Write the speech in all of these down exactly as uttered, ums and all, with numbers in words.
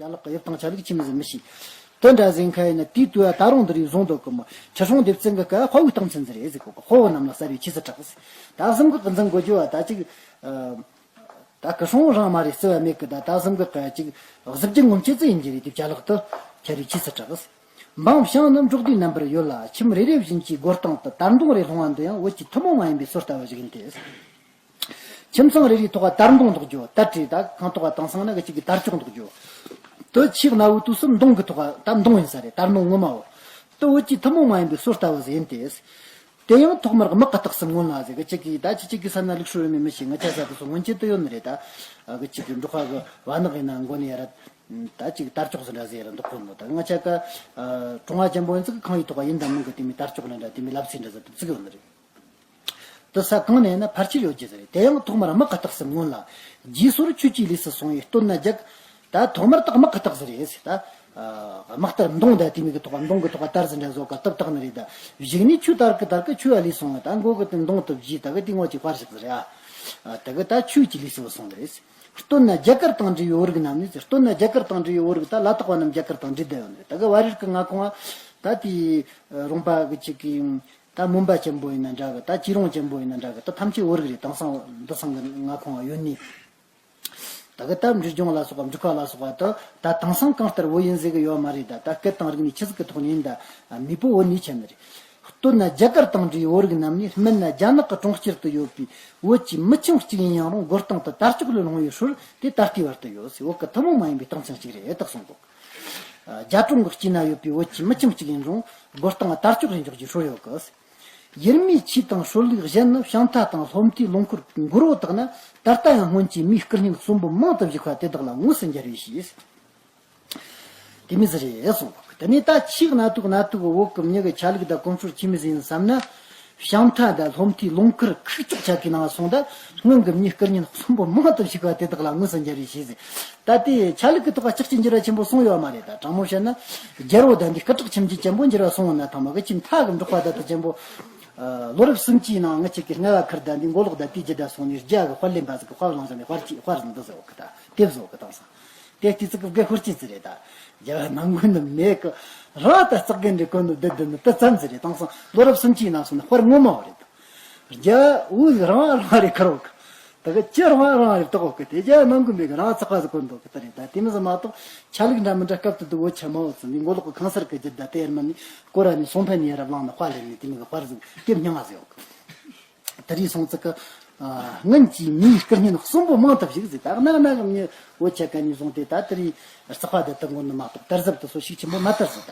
ཡན་ལག་གི་དབྱིབས་དང་ཆ་ལུགས་ཁྱིམ་ཟིག་མི་ཤེས། དོན་འདྲ་ཟིན་ཁ་ཡིན་ན་དེའི་དུས་ད་རུང་འདི་རིགས་བཟུང་འདོད་གི་མོ། ཁྲི་སྲོང་ལྡེ་བཙན་གི་སྐབས་དཔའ་བོའི་རྟགས་མཚན་ཟིག་རེད་ཟེར་གོ་གི། དཔའ་བོ་རྣམས་ལ་གསལ་བའི་ཆོས་སུ་གྲགས་ཟེར། ད་གཟིམ་འགག་གི་འཛིན་དགོས་རྒྱུ་བ་ད་ཅིག་ད་སྐུ་སྲུང་རང་མ་རེད་བརྩི་བ་མེད་གི། ད་ད་གཟིམ་འགག་གི་ཅིག་གཟི་བརྗིད་ངོམ་ཆེད་ཙི་ཡིན་གྱི་རེད། དེ་བྱ་ལག་ཏུ་ཁྱེར་བའི་ཆོས་སུ་གྲགས་ཟེར། འབངས་ཞིང་ནི་འབྲོག་སྡེ་རྣམ་པར་ཡོད་ལ། ཁྱིམ་རེ་རེ་བཞིན་གྱི་སྒོ་སྟེང་དུ་དར་མདོང་རེ་ལྷུང་བ་འདི་ཡང་བོད་ཀྱི་ཐུན་མོང་མ་ཡིན་པའི་སྲོལ་ལྟ་བུ་ཞིག་ཡིན་ཏེ། ཁྱིམ་ཚང་རེ་རེའི་ཐོག་དར་མདོང་འདོགས་རྒྱུ། དར་ཁྲི་ད་ཁང་ཐོག་དེང་སང་ན་གི་ཅིག་གི་དར་ལྕོག་འདོགས་རྒྱུ། དུ་ཆེས་གནའ་བོའི་དུས་སུ་མདོང་གི་ཐོག་ད་མདོང་ཡིན་ས་རེད། དར་མདོང་ངོ་མའོ། དུ་བོད་ཀྱི་ཐུན་མོང་མ་ཡིན་པའི་སྲོལ་ལྟ་བུ་ཟིག་ཡིན་ཏེ། དེ་ཡང་ཐོག་མར་དམག་གི་རྟགས་སུ་མངོན་ལ་ཟེར་གི། ཅིག་གིས་ད་ཅི་ཅིག་གི་ས་ན་ལུགས་སྲོལ་ཡོད་མེད་མི་ཤེས། ང་ཆ་ས་དུ་སོ་སྔོན་ཆད་དུ་ཡོད་ནི་རེད། ད་གི་ཅིག་གི་འབྲོག་པ་གི་བ་ནག་ཡིན་ན་མགོ་ནས་ཡར་ད་ཅིག་དར་ལྕོག་ཟིག་འདྲ་ཟིག་ཡར་འདོགས་གོ་ནོ། ད་ང་ཆ་ཀ་གྲོང་བ་ཅན་པོ་ཡིན་ཙི་གི་ཁང་ཡིག་ཐོག་ཡིན་དང་མིན་གི་དེ་མི་དར་ལྕོག་ལ་འདྲ་དེ་མི་ལབ་ཚིག་འདྲ་ཟིག་དུ་བརྩིགས་ཡོད་ནི་རེད། དུ་ས་གང་ནས་ན་ཕལ་ཆེར་ཡོད་ཀྱི་ཟེར། དེ་ཡང་ཐོག་མར་དམག་གི་རྟགས་སུ་མངོན་ལ། རྗེས་སོར་ཆོས་ཀྱི་ལུས་སུ་སོང་བས། སྟོད་ན་རྒྱ། ད་ཐོག་མར་དག་དམག་གི་རྟགས་ཟེར་རེད་ཟེར། ད་དམག་དར་མདོང་ད་དེ་མིག་གི་ཐོག་མདོང་གི་ཐོག་དར་ཟིན་འདྲ་བཟོ་ག་སྟབས་བཏགས་ནི་རེད། ད་གཞུག་ནས་ཆོས་དར་གི་དར་གི་ཆོས་ཨ་ལས་སོང་བ། ད་མགོ་གི་དེ་མདོང་དུ་བརྗེས། ད་གི་དེ་ངོ་ཅིག་དཔར་ཞིག་ཟེར་ཡ། ད་གི་ད་ཆོས་ཀྱི་ལུས་སུ་སོང་ནི་རེད་ཟེར། སྟོད་ན་རྒྱ་གར་དང་འབྲེལ་བའི་བོད་རིགས་རྣམས་ནི་ཟེར། སྟོད་ན་རྒྱ་གར་དང་འབྲེལ་བའི་བོད་རིགས་ད་ལ་དྭགས་པ་རྣམས་རྒྱ་གར་དང་འབྲེལ་བསྡད་ཡོད་ནི་རེད། ད་གི་བ་རིར་གི་མངའ་ཁོངས་ད་དེ་རོང་པ་གི་ཆིག་གི་ད་མོན་པ་ཆེན་པོ་ཡིན་ན་འདྲ་གི། ད་སྐྱིད་རོང་ཆེན་པོ་ཡིན་ན་འདྲ་གི། ད་ཐམས་ཅད་བོད་རིགས་རེད། དེང་སང་འདི་སང་གི་མངའ་ཁོངས་ཡོད་ནི། ད་གི་ད་འབྲི་ལྗོངས་ལ་སོགས་པ་འབྲི་ཁ་ལ་སོགས་པ་ད་ད་དེང་སང་གང་ལྟར་བོད་ཡིན་ཟེར་གི་ཡོད་མ་རེད། ད་ད་སྐད་དང་རིག་གནས་ཆི་ཟིག་གི་ཐོག་ནས་ཡིན། ད་མེས་པོ་བོད་ནས་ཆད་ནི་རེད། སྟོད་ན་རྒྱ་གར་དང་འབྲེལ་བའི་བོད་རིགས་རྣམས་ནི་སྨད་ན་རྒྱ་ནག་གི་གྲོང་ཁྱེར་དུ་ཡོད་པའི་བོད་ཀྱི་མི་ཆུང་གཅིག་ཡིན་ཡང་རུང་སྒོ་སྟེང་དུ་དར་ལྕོག་ལས་ལྷུང་བའི་སྲོལ་དེ་ད་ལྟའི་བར་དུ་ཡོད་ཟེར། བོད་ཀྱི་ཐུན་མོང་མ་ཡིན་པའི་རྟགས་མཚན་གཅིག་རེད་དག་གསུངས་གོ། རྒྱ་གྲོང་གི་དཀྱིལ་ན་ཡོད་པའི་བོད་ཀྱི་མི་ཆུང་གཅིག་ཡིན་རུང་སྒོ་སྟེང་ལ་དར་ལྕོག་རེ་འཇོག་རྒྱུའི་སྲོལ་ཡོད་གི། ཡུལ་མིའི་ཆོས་དང་སྲོལ་ལུགས་གཞན་ནི་བྱང་མཐའ་དང་ལྷོ་མཐའི་ལུང་ཁུལ་མགོར་བོ་བཏགས་ན། ད་ལྟ་ཡང་སྔོན་གྱི་མིའི་སྐུ་བརྙན་གསོན་པོ་མང་དུ་བཞུགས་པ་དེ་དག་ལ་དངོས་སུ་མཇལ་བའི་ཕྱིར། དེ་མི་ཟེར་རེད་གསུངས། དེ་ནས་ད་ཆེས་གནའ་དུས་གནའ་དུས་ཀྱི་བོད་ཀྱི་མྱི་གི་ཆ་ལུགས་དང་གོམས་སྲོལ་ཆི་མོ་ཟིག་ཡིན་བསམ་ན། བྱང་མཐའ་དང་ལྷོ་མཐའི་ལུང་ཁུལ་ཁུག་ཀྱོག་ཆ་གི་ནང་སོང་ད། སྔོན་གྱི་མིའི་སྐུ་བརྙན་གསོན་པོ་མང་དུ་བཞུགས་པ་དེ་དག་ལ་དངོས་སུ་མཇལ་བའི་ཕྱིར་ཟེར། ད་དེ་ཆ་ལུགས་ཀྱི་ཐོག་ལ་ཅིག་ཅིག་འགྱུར་བ་ཆེན་པོ་སོང་ཡོད་མ་རེད། ད་དྲང་མོ་བཤད་ན། རྒྱལ་པོ་དང་འདི་སྐུ་དྲག་ཁྱིམ་རྒྱུད་ཅན་པོ་འགྱུར་བ་སོང་བ་ན་ཐང་མ་གི་ཁྱིམ་མཐའ་གི་འབྲོག་པ་ད་ལྟ་ཅན་པོ། ལོ་རབས་སུམ་ཅུའི་ནང་ང་ཅིག་གི་རྔ་བ་ཁུར་ད་འདི་མགོ་ལོག་ད་དེའི་རྒྱུད་ད་སོང་ནས་རྒྱ་གི་དཔལ་ལེན་པ་ཟིག་གི་དཔལ་བླངས་ཟིག་ནས་དཔལ་གྱི་དཔལ་ཟིག་འདི་ཟེར་བ་གི། ད་དེབ་བཟོ་གི་དང་སང་། དེ་དུས་ཚིག་གི་དགེ་ཧུར་གྱི་ཚིག་རེད། ད་རྒྱ་བ་ནང་ཁུལ་ནི་མེད་གི། རང་ད་ཙག་གི་འདྲི་གོ་ནོ་བདེ་བདེ་ནི་དུ་ཙམ་ཟིག་རེད། དེང་སང་ལོ་རབས་སུམ་ཅུའི་ནང་སོང་ན་དཔལ་ངོ་མ་བ་རེད། རྒྱ་འུ་ཟིག་རང་རང་རེད་ཁར་བ་གི། ད་གི་ཅི་རང་རང་རེད་དོག་གི། དེ་རྒྱ་ནང་གི་མེད་གི། རང་ཙག་པ་ཟིག་གོ་འདུག་གི། ད་རེད། ད་དེ་མི་ཟིག་མ་གཏོགས་ཆ་ལུགས་འདྲ་མི་འདྲ་སྐབས་དུ་དུ་བོ་ཆ་མ་བོ་ཚོ་ནི་མགོ་ལོག་གི་གང་སར་གི་རྒྱུད་ད་དེ་ཡར་མ་ནི་སྐོར་ར་ནི་སོང་ཕན་ནི་ཡར་བླངས་ནི་དཔལ་ལེན་ནི་དེ་མི་གི་དཔལ་ཟིག་སྐྱེབ་མྱང་ང་ཟིག་ཡོད་གི། དེ་རིང་སོང་ཙི་གི། སྔོན་གྱི་མིའི་སྐུ་བརྙན་གསོན་པོ་མང་དུ་བཞུགས་ཟིག། ད་གནའ་གནའ་གི་མྱི་བོད་ཆ་ག་ནས་བཟུང་སྟེ་ད་དེ་རིང་རྩག་པ་དེ་དུ་མགོ་ནི་མ་གཏོགས་དར་ཟབ་དུ་སོ་ཤུགས་ཆེན་པོ་མ་དར་ཟིག།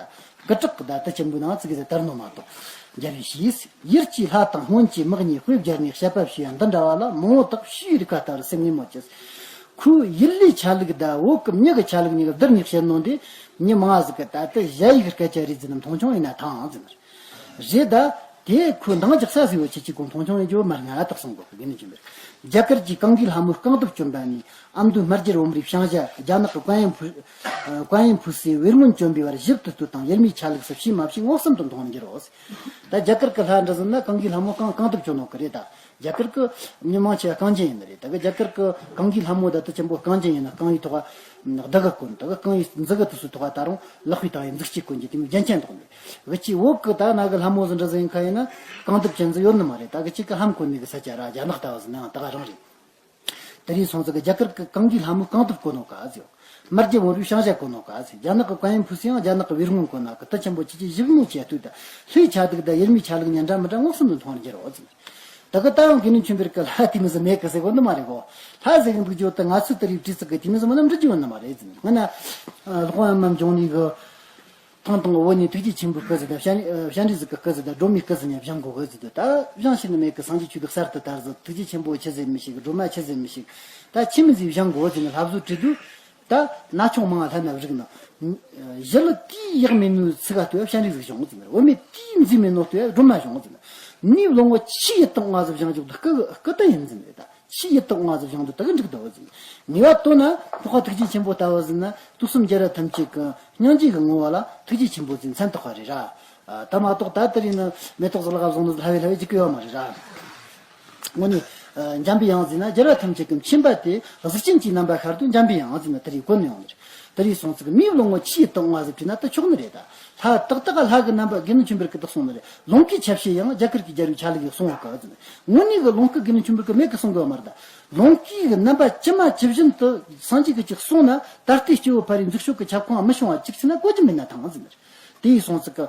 ད་སྐུ་དྲག་གི་ད་དུ་ཆེན་པོའི་ནང་ཙི་གི་ཟེ་དར་ནོ་མ་གཏོགས་རྒྱལ་བའི་ཕྱིས། ཡུལ་གྱི་ལྷ་དང་སྔོན་གྱི་དམག་གཉིས་དཔེ་སྦྱར་ནས་བཤད་པ་ཞུས་ཡང་འདི་འདྲ་བ་ལ་མང་བོ་དག་ཕྱིའི་རིག་པ་ལྟ་བུར་སེམས་ངན་མོ་ཅིས། ཁོའི་ཡུལ་ལུས་ཆ་ལུགས་དང་བོད་ཀྱི་མྱི་གི་ཆ་ལུགས་གཉིས་ཀ་བསྡུར་ནས་བཤད་ནོ་འདི་མྱི་མང་ཟིག་གི་ད་ལྟ་ཞ་ཡི་གི་སྐད་ཆ་རེད་ཟེར་ན་མཐོང་ཆུང་ཡིན་ན་ཐང་ཟེར་ན། རེད་ད། དེ་ཁོའི་འདང་རྒྱག་ས་ཟིག་ཡོད་ཆེ་ཆེ་ཀུན་མཐོང་ཆུང་ཡིན་རྒྱུ་མ་རེད། ང་ད་གསུང་དགོས་གི་ཡིན་ནི་ཅི་མེད། རྒྱ་གར་གྱི་གངྒཱའི་ལྷ་མོ་རྐང་གདུབ་གྱོན་པ་ནི་ཨ་མདོའི་སྨར་རྒྱལ་བུམ་པའི་བྱང་ཞྭ། རྒྱ་ནག་གི་ཀོན་ཡིན་ཕུ། ཀོན་ཡིན་ཕུ་སི་བེར་སྔོན་གྱོན་པའི་བར་ཞིབ་ཏུ་ལྟོས་དང་ཡུལ་མིའི་ཆ་ལུགས་སུ་ཕྱིས་མ་ཕྱིས་མངོན་སུམ་དུ་མཐོང་བར་འགྱུར་རོ། ད་རྒྱ་གར་གི་ལྷ་འདྲ་ཟེར་ན་གངྒཱའི་ལྷ་མོ་རྐང་རྐང་གདུབ་གྱོན་ནོ་གི་རེད་ད། རྒྱ་གར་གི་མྱི་མང་ཆེ་བ་རྐང་རྒྱན་ཡིན་ནི་རེད། ད་གི་རྒྱ་གར་གི་གངྒཱའི་ལྷ་མོ་ད་དུ་ཆེན་པོ་རྐང་རྒྱན་ཡིན་ན་རྐང་བའི་ཐོག་ག་གདུ་གུ་གོན། ད་གི་རྐང་བའི་མཛུ་གུ་དུ་སུ་ཐོག་ག་ད་རུང་ལག་པའི་ཐོག་ག་མཛུག་ཅིག་གོན་གྱི་དེ་མོ་རྒྱན་ཅན་འདུག་ནི། གི་ཅི་བོད་གི་ད་ན་གི་ལྷ་མོ་ཟིག་འདྲ་ཟིག་ཡིན་ཁ་ཡིན་ན་རྐང་གདུབ་ཅན་ཟིག་ཡོད་ནི་མ་རེད། ད་གི་ཅིག་གི་ལྷམ་གོན་ནི་གི་ས་ཆ་ར་རྒྱ་ནག་ལྟ་བུ་ཟིག་ནའང་ད་ག་རང་རེད། དེ་རིང་སོང་ཙི་གི་རྒྱ་གར་གི་གངྒཱའི་ལྷ་མོ་རྐང་གདུབ་གོན་ནོ་ག་ཟིག། སྨར་རྒྱལ་བུམ་པའི་བྱང་ཞྭ་གོན་ནོ་ག་ཟིག། རྒྱ་ནག་གི་ཀོན་ཡིན་ཕུ་སི་ཡང་རྒྱ་ནག་གི་བེར་སྔོན་གོན་ན་གི་དུ་ཆེན་པོ་ཅི་ཅི་ཞིབ་མོ་བྱས་ལྟོས་ད། ལྷའི་ཆ་ལུགས་ད་ཡུལ་མིའི་ཆ་ལུགས་གཉིས་འདྲ་མི་འདྲ་མངོན་སུམ་དུ་མཐོང་བར་འགྱུར་རོ་ཟིག། ད་གི་ད་ཡང་དགེ་འདུན་ཆོས་འཕེལ་གི་ལྷ་དེ་མི་ཟིག་མེད་གི་ཟེར་གོ་ནི་མ་རེད་གོ། ལྷ་ཟེར་གི་འདུག་རྒྱུ་ད་ང་ཚོ་དེ་རིགས་བྲིས་ཚིག་གི་དེ་མི་ཟིག་མ་ནམ་འབྲི་རྒྱུ་ཡོད་ནི་མ་རེད་ཟིག། སྔ་ན་ལོག་པ་མ་འབྱུང་ནི་གི། ཐང་དང་བོད་ནས་ཐུགས་རྗེ་ཆེན་པོའི་སྐུ་ཟིག་དང་། བྱ་བྱ་འབྲི་ཟིག་གི་སྐུ་ཟིག་དང་སྒྲོལ་མའི་སྐུ་ཟིག་ནས་བཞེངས་དགོས་གི་ཟེར་དུས། ད་བཞེངས་ཤེས་ནི་མེད་གི། སངས་རྒྱས་ཆོས་ལུགས་གསར་དུ་དར་ཟིག། ཐུགས་རྗེ་ཆེན་པོ་ཆི་ཟེར་མི་ཤེས་གི། སྒྲོལ་མ་ཆི་ཟེར་མི་ཤེས་གི། ད་ཆི་མོ་ཟིག་བཞེངས་དགོས་ཟེར་ནས་ལྷ་བཟོ་དྲིས་དུས། ད་ན་ཆུང་མང་ལྷ་ན་བཞུགས་ན། ཞི་ལུ་དེའི་ཡག་མེད་ནོའི་ཚིག་ག་ལྟོས་བྱ་འབྲི་ཟིག་བཞེངས་ཟེར་ནས། འོ་མེད་དེའི་མཛེས་མེད་ནོ་ལྟོས་སྒྲོལ་མ་བཞེངས་ཟེར་ནས། ནུས་ལོངས་སྐུ་ཆུ་ཡི་ཐོག་ང་ཟིག་བཞེངས་རྒྱུ་ད་སྐུ་སྐུ་དུ་ཡིན་ཟེར་ནས། ད་ཆུ་ཡི་ཐོག་ང་ཟིག་བཞེངས་དུས་ད་གི་འགྲིག་འདུག་ཟེར། ངེས་པ་དོན་ན་འཕགས་པ་ཐུགས་རྗེ་ཆེན་པོ་ལྟ་བུ་ཟིག་ན་དུས་གསུམ་རྒྱལ་བ་ཐམས་ཅད་ཀྱི་སྙིང་རྗེ་གི་ངོ་བོ་ལ་ཐུགས་རྗེ་ཆེན་པོ་ཟིག་མཚན་ཐོགས་པ་རེད་ར། ད་མ་གཏོགས་ད་དེ་རིང་ནི་མེ་ཏོག་ཟིག་ལག་བཟུང་ནི་ལྷ་བའི་ལྷ་བའི་ཅིག་གི་ཡོད་མ་རེད་ར། དངོས་གནས་ འཇམ་པའི་དབྱངས་ཟེར་ན་རྒྱལ་བ་ཐམས་ཅད་ཀྱི་མཁྱེན་པ་སྟེ། གཟུགས་ཅན་གྱི་རྣམ་པ་ཤར་དུས་འཇམ་པའི་དབྱངས་ཟེར་ན་དེ་རིགས་གོ་ནི་ཡོང་ནི་རེད། དེ་རིགས་སོང་ཙིག་མིའི་བློ་ངོར་ཆོས་ཡུལ་དུ་འོང་བ་ཟེར་བྲིས་ན་ད་ཆོག་ནི་རེད་ད། ལྷ་ཏག་ཏག་ལྷ་གི་རྣམ་པ་དགེ་འདུན་ཆོས་འཕེལ་གྱིས་བདག་གསུངས་ནི་རེད། ལོངས་སྐུའི་ཆ་བྱད་ཡང་རྒྱ་གར་གྱི་རྒྱལ་བའི་ཆ་ལུགས་ཀྱིས་གསུངས་པ་གི་ཟེར་ནི། དངོས་གནས་ཀྱི་ལོངས་སྐུ་དགེ་འདུན་ཆོས་འཕེལ་གྱིས་མེད་གི་གསུང་གི་ཡོད་མ་རེད་ད། ལོངས་སྐུའི་གི་རྣམ་པ་ཇི་མ་ཇི་བཞིན་དུ་སངས་རྒྱས་ཀྱིས་ཅིག་གསུངས་ན་ད་ལྟའི་སྐྱེ་བོ་ཕལ་བའི་འཛུགས་ཤོག་གི་ཁྱབ་ཁོངས་མི་ཤོང་བ་ཅིག་ཕྱིན་ན་གོ་རྒྱུ་མེད་ན་ཐང་ཟེར་ནི་རེད། དེ་ཡིས་སོང་ཙིག་གི་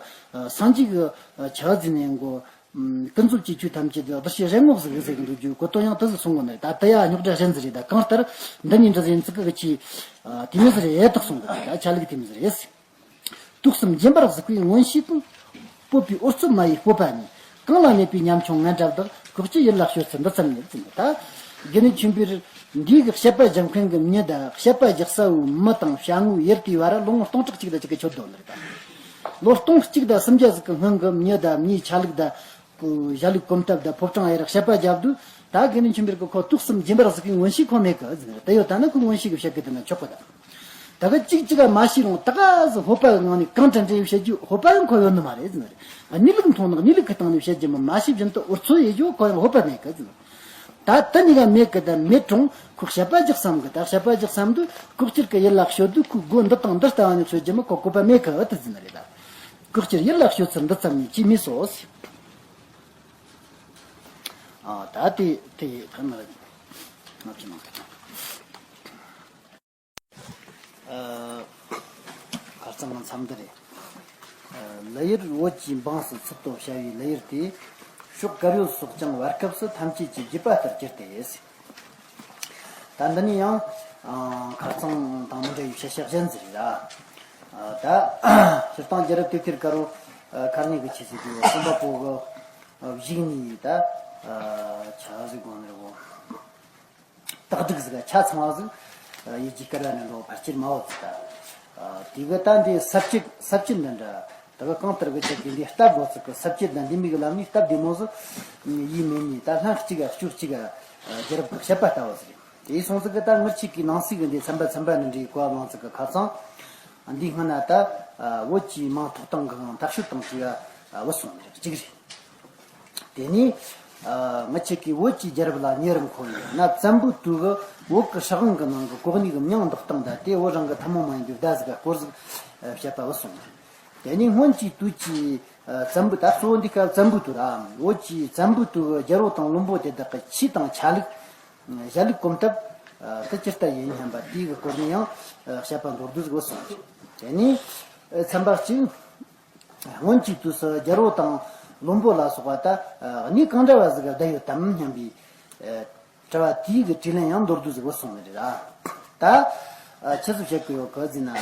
སངས་རྒྱས་ཀྱི་ཆ་ཟེར་ནས་གོ། ཀུན་རྫོབ་ཀྱི་ཆོས་ཐམས་ཅད་དུ་གདུལ་བྱའི་རེ་ངོ་ཟིག་ཟེར་གི་འདུག་རྒྱུ་གོ་དོན་ཡང་དེ་ཟིག་གསུང་གི་ནི་ད། དེ་ཡང་རྙོག་དྲ་གཞན་ཟིག་རེད་ད། གང་ལྟར་འདི་ནི་འདྲ་ཟིག་ཡིན་ཙིག་གི་ཆེ་དེ་མོ་ཟིག་རེད་དག་གསུང་གི་ད། ཆ་ལུགས་དེ་མོ་ཟིག་རེད། དུག་གསུམ་སྦྱིན་པར་གཟིགས་པའི་མངོན་ཤེས་དང་། སྤོབས་པའི་འོལ་ཚོད་སྨྲ་བའི་སྤོབས་པ་ནི། གང་ལ་གནས་པའི་ཉམ་ཆུང་ངན་དགྲ་བདག །ལྐོག་གྱུར་ཡིད་ལ་ཞོ་ཚུལ་འདི་ཙམ་ཉིད་ཟེར་ནས་ད། དགེ་འདུན་ཆོས་འཕེལ་འདི་གི་དཔྱད་པ་རྒྱག་མཁན་གི་མྱི་ད་དཔྱད་པ་རྒྱག་ས་བོའི་མི་དང་དཔྱ་དངོས་ཡུལ་དེའི་བར་ལོ་ངོ་སྟོང་ཕྲག་གཅིག་དང་གཅིག་གི་ཆོད་དོ་ནི་རེད་ད། ལོ་སྟོང་གཅིག་དང་སུམ་བརྒྱ་ཟིག་གི་སྔོན་གི་མྱི་ད་མྱིའི་ཆ་ལུགས་ད། གཞལ་ལུགས་གོམ་སྟབས་དང་ཕོ་བྲང་ཡར་དཔྱད་པ་བརྒྱབ་དུས་ད་དགེ་འདུན་ཆོས་འཕེལ་གི་ཁོ་དུག་གསུམ་སྦྱིན་པར་གཟིགས་པའི་མངོན་ཤེས་ཁོ་མེད་གི་ཟེར་ནས། དེ་ཡོད་ད་ན་ཁོ་མངོན་ཤེས་གི་བཤད་གི་དེ་ན་ཆོག་གི་ད། ད་གི་གཅིག་གཅིག་ག་མ་ཤེས་རུང་ད་ག་ཟིག་སྤོབས་པ་གི་ངང་ནས་གང་དྲན་དྲན་བཤད་རྒྱུ་སྤོབས་པ་ཡང་ཁོ་ཡོད་ནི་མ་རེད་ཟེར་ནས། གནས་ལུགས་མཐོང་ན་གནས་ལུགས་གི་སྟེང་ནས་བཤད་རྒྱུ་མ་མ་ཤེས་བཞིན་དུ་འོལ་ཚོད་ཡེ་རྒྱུ་ཁོ་ཡང་སྤོབས་པ་མེད་གི་ཟེར་ནས། ད་དེ་གཉིས་ཀ་མེད་གི་ད་མེད་རུང་ཁོ་དཔྱད་པ་རྒྱག་བསམ་གི་ད། དཔྱད་པ་རྒྱག་བསམ་དུས་ལྐོག་གྱུར་གི་ཡིད་ལ་ཞོ་དུས་ཁོའི་སྒོ་འདི་དང་འདི་ལྟ་བ་ནས་ཚོད་རྒྱུ་མ་ཁོ་སྤོབས་པ་མེད་གི་ཨ་དེ་ཟེར་ནི་རེད་ད། ལྐོག་གྱུར་ཡིད་ལ་ཞོ་ཚུལ་འདི་ཙམ་ཉིད་ཅེས་སྨྲས་སོ། ཨ་ད་དེ་དེ་ག་ནི་རེད། ང་ཚོ་ནང་དུ་ཨ་ཁ་རྩང་གི་མཚམས་འདི་རེད། ཨ་ལི་ཡུལ་བོད་ཀྱི་འབངས་སུ་ཚུད་དོ་བྱ་བའི་ལི་ཡུལ་དེ། ཕྱོགས་གར་ཡོད་སོགས་ཀྱང་བར་སྐབས་སུ་ཐམས་ཅད་ཀྱི་བརྗོད་པ་ལྟར་གྱུར་ཏེ། ད་འདི་ནི་ཡང་ཨ་ཁ་རྩང་དང་མི་འདྲ་བའི་བཤད་བྱ་གཞན་ཟིག་རེད་ལ། ཨ་ད་སྤྱིར་བཏང་རྒྱལ་རབས་དེབ་ཐེར་དཀར་པོ་ཨ་མཁར་རྙིང་གི་ཆོས་ཚུལ་གྱི་རྩོམ་པ་པོ་གི་ཨ་གཞུག་ནས་ད་ཨ་ཆ་ཟིག་གོ་ནི་རེད་གོ། དག་སྒྲིག་ཟིག་ཆ་ཚང་བ་ཟིག་ཡིད་ཀྱིས་དཀར་བ་ནི་འགྲོ་ཕལ་ཆེར་མ་འོ་ཚིག་ད། དེ་གི་ད་འདི་ས་བཅད་ས་བཅད་འདི་འདྲ་ད་གི་གང་ལྟར་གི་ཆེད་ཀྱི་འདི་སྟབས་འགྲོ་ཚིག་གི་ས་བཅད་ད་འདི་མི་གི་ལམ་ནས་སྟབས་བདེ་མོ་ཟིག་ཡིད་མེད་ནས་ད་ལྷན་གཅིག་ག་སྐྱོ་གཅིག་ག་རྒྱལ་རབས་གི་བཤད་པ་ལྟ་བུ་ཟིག་རེད། དེ་སོང་ཟིག་གི་ད་ངར་ཆིག་གི་ནང་གསེས་གི་འདི་ཚན་པ་ཚན་པ་ནི་འདྲའི་གོ་བ་བླངས་ཚིག་གི་ཁ་ཚང་། འདི་སྔ་ན་ད་བོད་ཀྱི་མིང་ཐོགས་སྟངས་གི་ཐག་གཅོད་དང་གཅིག་ག་བུད་སོང་ནི་རེད་གཅིག་རེད། དེ་ནས་ཨ་ང་ཆོ་གིས་བོད་ཀྱི་རྒྱལ་རབས་ལ་ཉེ་རིམ་ཁོ་ཡིན་ན། བཙན་པོའི་དུས་ཀྱི་བོད་ཀྱི་སྲིད་དབང་གི་ནང་གི་གོ་གནས་ཀྱི་མྱིང་འདོགས་སྟངས་དང་དེ་བོད་རང་གི་ཐུན་མོང་མ་ཡིན་པའི་བརྡ་ཟིག་ག་སྐོར་ཟིག་ཨ་བཤད་པ་བུད་སོང་། དེ་ནས་སྔོན་གྱི་དུས་ཀྱི་ཨ་བཙན་པོའི་ད་གཙོ་བོ་འདི་སྐབས་བཙན་པོའི་དུས་ར། བོད་ཀྱི་བཙན་པོའི་དུས་ཀྱི་རྒྱལ་པོ་དང་བློན་པོ་དེ་དག་གི་ཆོས་དང་ཆ་ལུགས། གཞལ་ལུགས་གོམ་སྟབས་ཨ་དེ་ཇི་ལྟར་ཡིན་སྙམ་པ་དེའི་གི་སྐོར་ནས་ཡང་ཨ་བཤད་པ་མདོར་བསྡུས་ཟིག་བུད་སོང་། དེ་ནས་ཨ་ཚན་པ་གཅིག་སྔོན་གྱི་དུས་སུ་རྒྱལ་པོ་དང་བློན་པོ་ལ་སོགས་པ་ད་ཨ་གནས་གང་འདྲ་བ་ཟིག་ག་བསྡད་ཡོད་དམ་སྙམ་པའི་ཨ་དྲི་བ་དེའི་གི་དྲིས་ལན་ཡང་མདོར་བསྡུས་ཟིག་བུད་སོང་ནི་རེད་ལ། ད་ཨ་ཆི་ཟིག་བཤད་གི་ཡོད་གི་ཟེར་ན།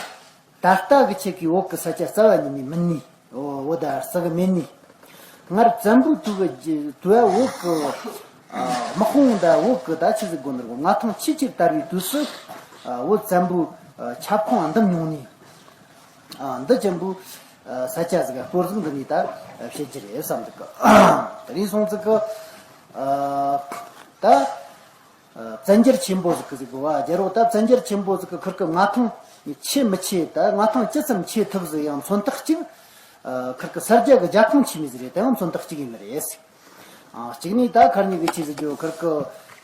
ད་ལྟ་གི་ཆོ་གིས་བོད་གི་ས་ཆ་རྩ་བ་ཉིད་ནས་མིན་ནི། འོ་འོ་ད་རྩ་གི་མེད་ནི། སྔར་བཙན་པོའི་དུས་གི་དུས་བོད་གི་ཨ་དམག་དཔུང་ད་བོད་གི་ད་ཆི་ཟིག་དགོས་ནི་རེད་གོ། མངའ་ཐང་ཆེས་ཆེར་དར་བའི་དུས་སུ་ཨ་བོད་བཙན་པོའི་ཨ་ཁྱབ་ཁོངས་འདུམ་མྱོང་ནི། ཨ་འདི་ཅན་པོའི་ཨ་ས་ཆ་ཟིག་ག་སྐོར་ཟིག་འདི་ནས་ད་བཤད་རྒྱུ་རེད་བསམ་འདུག་གི། དེ་རིང་སོང་ཙིག་གི་ཨ་ད་ཨ་བཙན་རྒྱལ་ཆེན་པོ་ཟིག་གི་ཟིག་གོ་བ་རྒྱལ་པོ་ད་བཙན་རྒྱལ་ཆེན་པོ་ཟིག་གི་ཁིར་གི་མངའ་ཐང་ཆེ་མི་ཆེ་ད་མངའ་ཐང་ཇི་ཙམ་ཆེ་ཐུབ་ཟིག་ཡང་མཚོན་རྟགས་གཅིག་ཨ་ཁིར་གི་ས་རྒྱ་གི་རྒྱལ་ཁོངས་ཆེ་མི་ཟིག་རེད། ད་ཡང་མཚོན་རྟགས་གཅིག་ཡིན་ནི་རེད། ཨ་གཅིག་ནས་ད་མཁར་རྙིང་གི་ཆོས་ཟེར་རྒྱུ་ཁིར་གི་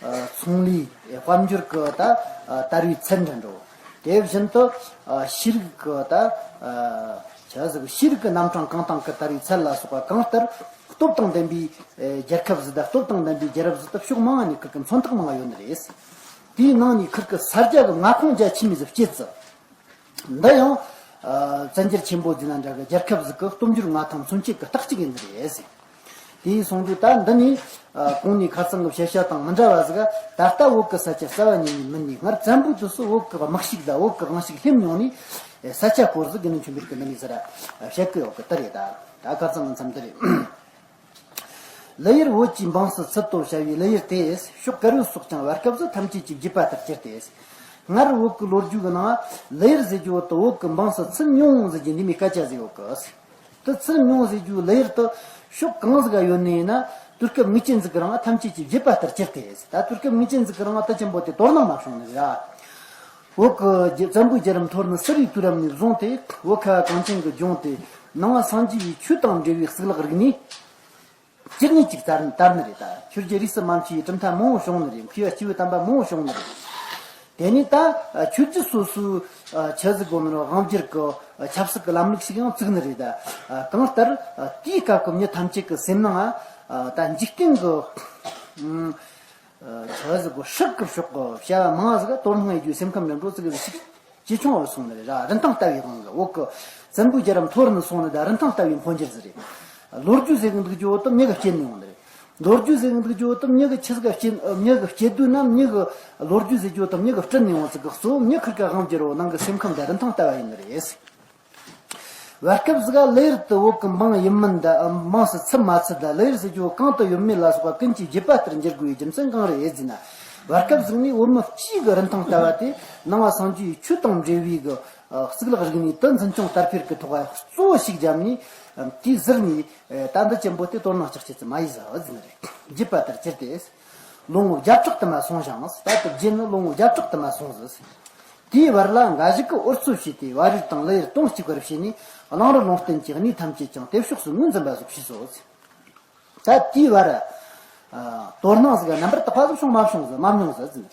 ཨ་ཚོང་ལས་དཔལ་འབྱོར་གི་ད་ཨ་དར་བའི་ཚད་འདྲ་འགྲོ། དེ་བཞིན་དུ་ཨ་ཤེས་རིག་གི་ད་ཨ་ཆ་ཟིག་ཤེས་རིག་གི་རྣམ་གྲངས་གང་དང་གི་དར་བའི་ཚད་ལ་སོགས་པ་གང་ལྟར་སྟོབས་དང་ལྡན་པའི་ཨ་རྒྱལ་ཁབ་ཟིག་དང་སྟོབས་དང་ལྡན་པའི་རྒྱལ་རབས་ཟིག་ད་ཕྱོགས་མང་ནས་ཁིར་གི་མཚོན་རྟགས་མང་ཡོད་ནི་རེད། དེའི་ནང་ནས་ཁིར་གི་ས་རྒྱ་གི་མངའ་ཁོངས་རྒྱ་ཆེ་མི་ཟིག་སྐྱེས་ཙི། འདི་ཡང་ཨ་བཙན་རྒྱལ་ཆེན་པོ་ཟེར་ན་འདྲ་གི་རྒྱལ་ཁབ་ཟིག་གི་སྟོབས་འབྱོར་མངའ་ཐང་མཚོན་བྱེད་ཀྱི་རྟགས་གཅིག་ཡིན་ནི་རེད་ཟེར། དེ་ཡིན་སོང་དུས་ད་འདི་ནི་ཨ་གོང་ནས་ཁ་སང་གི་བཤད་བྱ་དང་མི་འདྲ་བ་ཟིག་ད་ལྟ་བོད་ཀྱི་ས་ཆ་རྩ་བ་ཉིད་ནས་མིན་ནི། སྔར་བཙན་པོའི་དུས་སུ་བོད་ཀྱི་དམག་ཤུགས་དང་བོད་ཀྱི་དབང་ཤུགས་ལྷོད་མྱོང་ནི་ས་ཆ་སྐོར་ཟིག་དགེ་འདུན་ཆོས་འཕེལ་གྱིས་འདི་ནས་ཟེར་བཤད་ཀྱི་ཡོད་གི་དེ་རེད། ད་ད་ཁ་སང་གི་མཚམས་འདི་རེད། ལི་ཡུལ་བོད་ཀྱི་འབངས་སུ་ཚུད་དོ་བྱ་བའི་ལི་ཡུལ་དེ། ཕྱོགས་གར་ཡོད་སོགས་ཀྱང་བར་སྐབས་སུ་ཐམས་ཅད་ཀྱི་བརྗོད་པ་ལྟར་གྱུར་ཏེ། སྔར་བོད་ཀྱི་ལོ་རྒྱུས་ཀྱི་ནང་ལི་ཡུལ་ཟེར་རྒྱུ་བོ་དེ་བོད་ཀྱི་འབངས་སུ་ཚུད་མྱོང་ཟེར་རྒྱུ་འདི་མོའི་སྐད་ཆ་ཟིག་ཡོད་གི། དེ་ཚུད་མྱོང་ཟེར་རྒྱུ་ལི་ཡུལ་དེ་ཕྱོགས་གང་ཟིག་ག་ཡོད་ནི་ཡིན་ན་དུས་སྐབས་ངེས་ཅན་ཟིག་གི་རིང་ཐམས་ཅད་ཀྱི་བརྗོད་པ་ལྟར་གྱུར་ཏེ། ད་དུས་སྐབས་ངེས་ཅན་ཟིག་གི་རིང་ད་ཅན་པོ་དེ་དོ་སྣང་མ་བྱུང་ནི་རེད། བོད་ཀྱི་བཙན་པོའི་རྒྱལ་རབས་འཐོར་ནས་གསུར་བའི་དུས་རབས་ནས་བཟུང་སྟེ་བོད་ཁ་བ་གངས་ཅན་གྱི་ལྗོངས་དེ་ནང་པ་སངས་རྒྱས་པའི་ཆོས་དང་འབྲེལ་བའི་གཙུག་ལག་རིག་གནས། ཅི་ནས་ཅིག་དར་དར་ནི་རེད། ད་ཆོས་བརྒྱུད་རིས་སུ་མ་ཆད་པའི་གྲུབ་མཐའ་མང་བོ་བྱུང་ནི་རེད། མཁས་པ་སྐྱེས་བུ་དམ་པ་མང་བོ་བྱུང་ནི་རེད། དེ་ནས་ད་ཆོས་བརྒྱུད་སོ་སོའི་ཆི་ཟིག་གོ་ནོ་དབང་སྒྱུར་གི་ཆབ་སྲིད་ཀྱི་ལམ་ལུགས་ཤིག་ཡང་བཙུགས་ནི་རེད། ད་གང་ལྟར་དེའི་སྐབས་ཀྱི་མྱི་ཐམས་ཅད་ཀྱི་སེམས་ནང་ད་འཇིག་རྟེན་གྱི་ཆི་ཟིག་གོ་སྲིད་ཀྱི་ཕྱོགས་ཀྱི་བྱ་བ་མང་ཟིག་དོ་སྣང་ཡེད་རྒྱུའི་སེམས་ཁམས་ལ་འགྲོ་ཙི་གི་ཟིག་ཞིག་ཇེ་ཆུང་བར་སོང་ནི་རེད། ར་རིན་ཐང་ལྟ་བའི་དབང་གིས་བོད་ཀྱི་བཙན་པོའི་རྒྱལ་རབས་འཐོར་ནས་སོང་ནི་ད་རིན་ཐང་ལྟ་བའི་འཕོ་འགྱུར་ཟིག་རེད། ལོ་རྒྱུས་ཟེར་གི་འདུག་རྒྱུ་བོ་དེ་མྱི་གིས་སྐྱེལ་ནས་ཡོང་ནི་རེད། ལོ་རྒྱུས་ཟེར་གི་འདུག་རྒྱུ་བོ་དེ་མྱི་གིས་ཆི་ཟིག་ག་སྐྱེལ་མྱི་གིས་སྐྱེལ་དུས་ན་མྱི་གིས་ལོ་རྒྱུས་ཟེར་རྒྱུ་བོ་དེ་མྱི་གིས་བསྐྲུན་ནས་ཡོང་ཟིག་གི་གཙོ་བོ་མྱི་ཁིར་ཀ་དབང་སྒྱུར་བོ་ནང་གི་སེམས་ཁམས་དེ་རིན་ཐང་ལྟ་བ་ཡིན་ནི་རེད། བར་སྐབས་ཟིག་ག་ལེ་ཡར་དུ་བོད་ཀྱི་འབངས་ཡིན་མིན་དང་འབངས་སུ་ཚུད་མ་ཚུད་དང་ལེ་ཡར་ཟེར་རྒྱུ་བོ་གང་དུ་ཡོད་མེད་ལ་སོགས་པ་ཀུན་གྱིས་བརྗེད་པ་ལྟར་འགྱུར་དགོས་པའི་རྒྱུ་མཚན་གང་རེད་ཟེར་ན། བར་སྐབས་ཟིག་ནས་བོད་མི་སྤྱིའི་གི་རིན་ཐང་ལྟ་བ་དེ་ནང་པ་སངས་རྒྱས་ཆོས་དང་འབྲེལ་བའི་གི་གཙུག་ལག་རིག་གནས་དེ་འཛིན་སྐྱོང་དར་འཕེལ་གྱི་ཐོག་གཙོ་བོ་ཞིག་བརྒྱབ་ནས་དེའི་ཟུར་ནས་ད་འདི་ཅན་པོ་དེ་དོ་སྣང་ལྕག་ཅི་ཙི་མ་ཡིན་ཟ་བ་ཟིན་རེད། བརྗེད་པ་ལྟར་གྱུར་ཏེ། ལོ་ངོ་བརྒྱ་ཕྲག་དུ་མ་སོང་ཞིང་། ད་ལྟ་བརྗེད་ནི་ལོ་ངོ་བརྒྱ་ཕྲག་དུ་མ་སོང་ཟིག་དེའི་བར་ལ་འགའ་ཞིག་གིས་འུར་ཚོད་བྱས་ཏེ་བ་རེར་དང་ལེ་ཡར་དོང་གཅིག་པར་བྱས་ནས་གླང་རི་ལུང་བསྟན་གྱི་གནས་ཐམས་ཅད་ཀྱང་དེ་ཕྱོགས་སུ་ངོས་འཛིན་པ་ཟིག་བྱས་སོ་ཟིག་ད་དེའི་བར་དོ་སྣང་ཟིག་རྣམ་པར་དག་པ་ཟིག་བྱུང་མ་བྱུང་ཟིག་མ་མྱོང་ཟིག་ཟིན།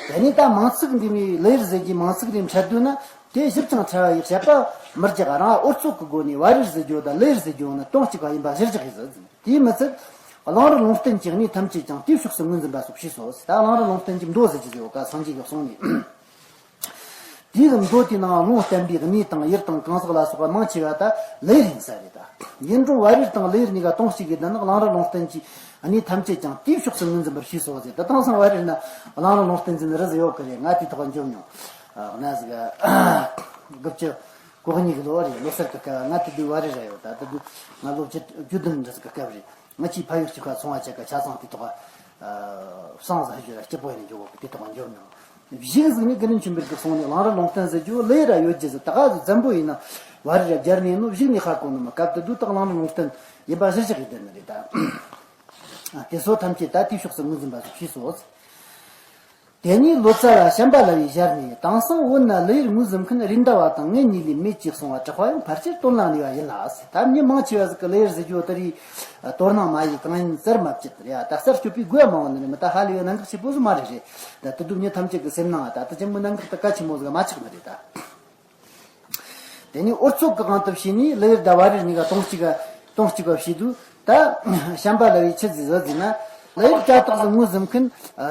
དེ་ནས་ད་མིང་ཚིག་འདི་མོའི་ལེ་ཡར་ཟེར་གྱི་མིང་ཚིག་རེ་འཕྲད་དུས་ན་དེ་ཞིབ་ཅིང་ཕྲ་བ་ཡི་དཔྱད་པ་མི་རྒྱག་རང་འུར་ཚོད་ཀྱི་སྒོ་ནས་བ་རེར་ཟེར་རྒྱུ་དང་ལེ་ཡར་ཟེར་རྒྱུ་ནི་དོན་གཅིག་པ་ཡིན་པ་གཞིར་བཞག་གི་ཟིག་ཟིན། དེའི་མི་ཚད་གླང་རི་ལུང་བསྟན་གྱི་གནས་ཐམས་ཅད་ཀྱང་དེའི་ཕྱོགས་སུ་ངོས་འཛིན་པ་སོགས་བྱས་སོ། ད་གླང་རི་ལུང་བསྟན་གྱི་མདོ་ཟེར་གྱི་ཟེར་བ་ཀ་སངས་རྒྱས་ཀྱི་གསུང་ནས། དེའི་གི་མདོ་དེའི་ནང་ལུང་བསྟན་པའི་གནས་དང་ཡུལ་དང་གང་ཟག་ལ་སོགས་པ་མང་ཆེ་བ་ད་ལེ་ཡར་ཡིན་ས་རེད། ད་ཡིན་རུང་བ་རེར་དང་ལེ་ཡར་གཉིས་ཀ་དོན་གཅིག་གི་དོན་ནི་གླང་རི་ལུང་བསྟན་གྱི་གནས་ཐམས་ཅད་ཀྱང་དེའི་ཕྱོགས་སུ་ངོས་འཛིན་པར་བྱས་སོ་ཟེར། ད་དེང་སང་བ་རེར་ན་གླང་རི་ལུང་བསྟན་ཟེར་ནི་རེ་ཟིག་ཡོད་གི་རེད། ང་དེའི་ཐོག་འཇོམས་མྱོང་། ཨ་གནའ་ཟིག་དགུ་བཅུ་གོ་གཉིས་གི་ལོ་རེད། ལོ་སར་གི་སྐབས་ང་དེ་དུས་བ་རེར་ར་ཡོད། ད་དེ་དུས་ང་ལོ་བཅུ་བཅུ་བདུན་འདྲ་ཟིག་གི་སྐབས་རེད། ང་ཆེས་ཕ་ཡུལ་གཅིག་ཁ་སོང་བ་ཅག་གི་ཆ་ཚང་དེ་ཐོག་བསང་ཟ་རྒྱུ་ར་སྐྱིད་པོ་ཡིན་རྒྱུ་བོ་དེ་ཐོག་འཇོམས་མྱོང་། གཞིག་ཟིག་ནི་དགེ་འདུན་ཆོས་འཕེལ་གྱི་གསུང་ནས་གླང་རི་ལུང་བསྟན་ཟེར་རྒྱུ་ལེ་ཡར་ཡོད་རྒྱུ་ཟིག་ད་ག་ཟིག་བཙན་པོ་ཡིན་ན་བ་རེ་ར་སྦྱར་ནས་ནོ་གཞིག་ནས་ཧ་གོ་ནི་མ་སྐབས་དེ་དུས་ད་གླང་རི་ལུང་བསྟན་ཡིན་པ་གཞིར་བཞག་གི་བསྡད་ནི་རེད། ད་དེ་ཚོ་ཐམས་ཅད་ད་དེའི་ཕྱོགས་སུ་ངོས་འཛིན་པ་སོགས་བྱས་སོ། དེ་ནས་ལོ་ཙཱ་བ་ཤམྦྷ་ལ་བའི་ཞལ་ནས། དེང་སང་བོད་ན་ལེ་ཡར་ངོས་འཛིན་མཁན་རེད་མདའ་བ་དང་ངེད་གཉིས་ལས་མེད་ཅེས་གསུང་བ་དྲག་པ་ཡང་ཕལ་ཆེར་དོན་ལ་ངེས་པ་ཡིན་ལ། ད་མྱི་མང་ཆེ་བ་ཟིག་གི་ལེ་ཡར་ཟེར་རྒྱུ་དེ་རིགས་དོ་སྣང་མ་ཡེད་གང་ཡིན་གསར་མ་བཅད་རེད། ད་གསར་གཅོད་པའི་དགོས་པ་མང་བ་ནི་རེད་མི་ད་ཧ་ལས་པའི་གནད་འགག་ཆེ་པོ་ཟིག་མ་རེད་རེད། ད་དེ་དུས་མྱི་ཐམས་ཅད་ཀྱི་སེམས་ནང་ད་ལྟ་ཅན་པོ་གནད་འགག་ད་གལ་ཆེན་པོ་ཟིག་མ་ཆགས་ནི་རེད་ད། དེ་ནས་འུར་ཚོད་ཀྱི་དབང་དུ་བྱས་ནས་ལེ་ཡར་དང་བ་རེར་གཉིས་ཀ་དོན་གཅིག་ག་དོན་གཅིག་པ་བྱས་དུས་ད་ཤམྦྷ་ལ་བའི་ཆི་ཟིག་ཟེར་ཟེར་ན། ལེ་ཡར་ཀྱ་ཏག་ཟིག་ངོས་འཛིན་མཁན་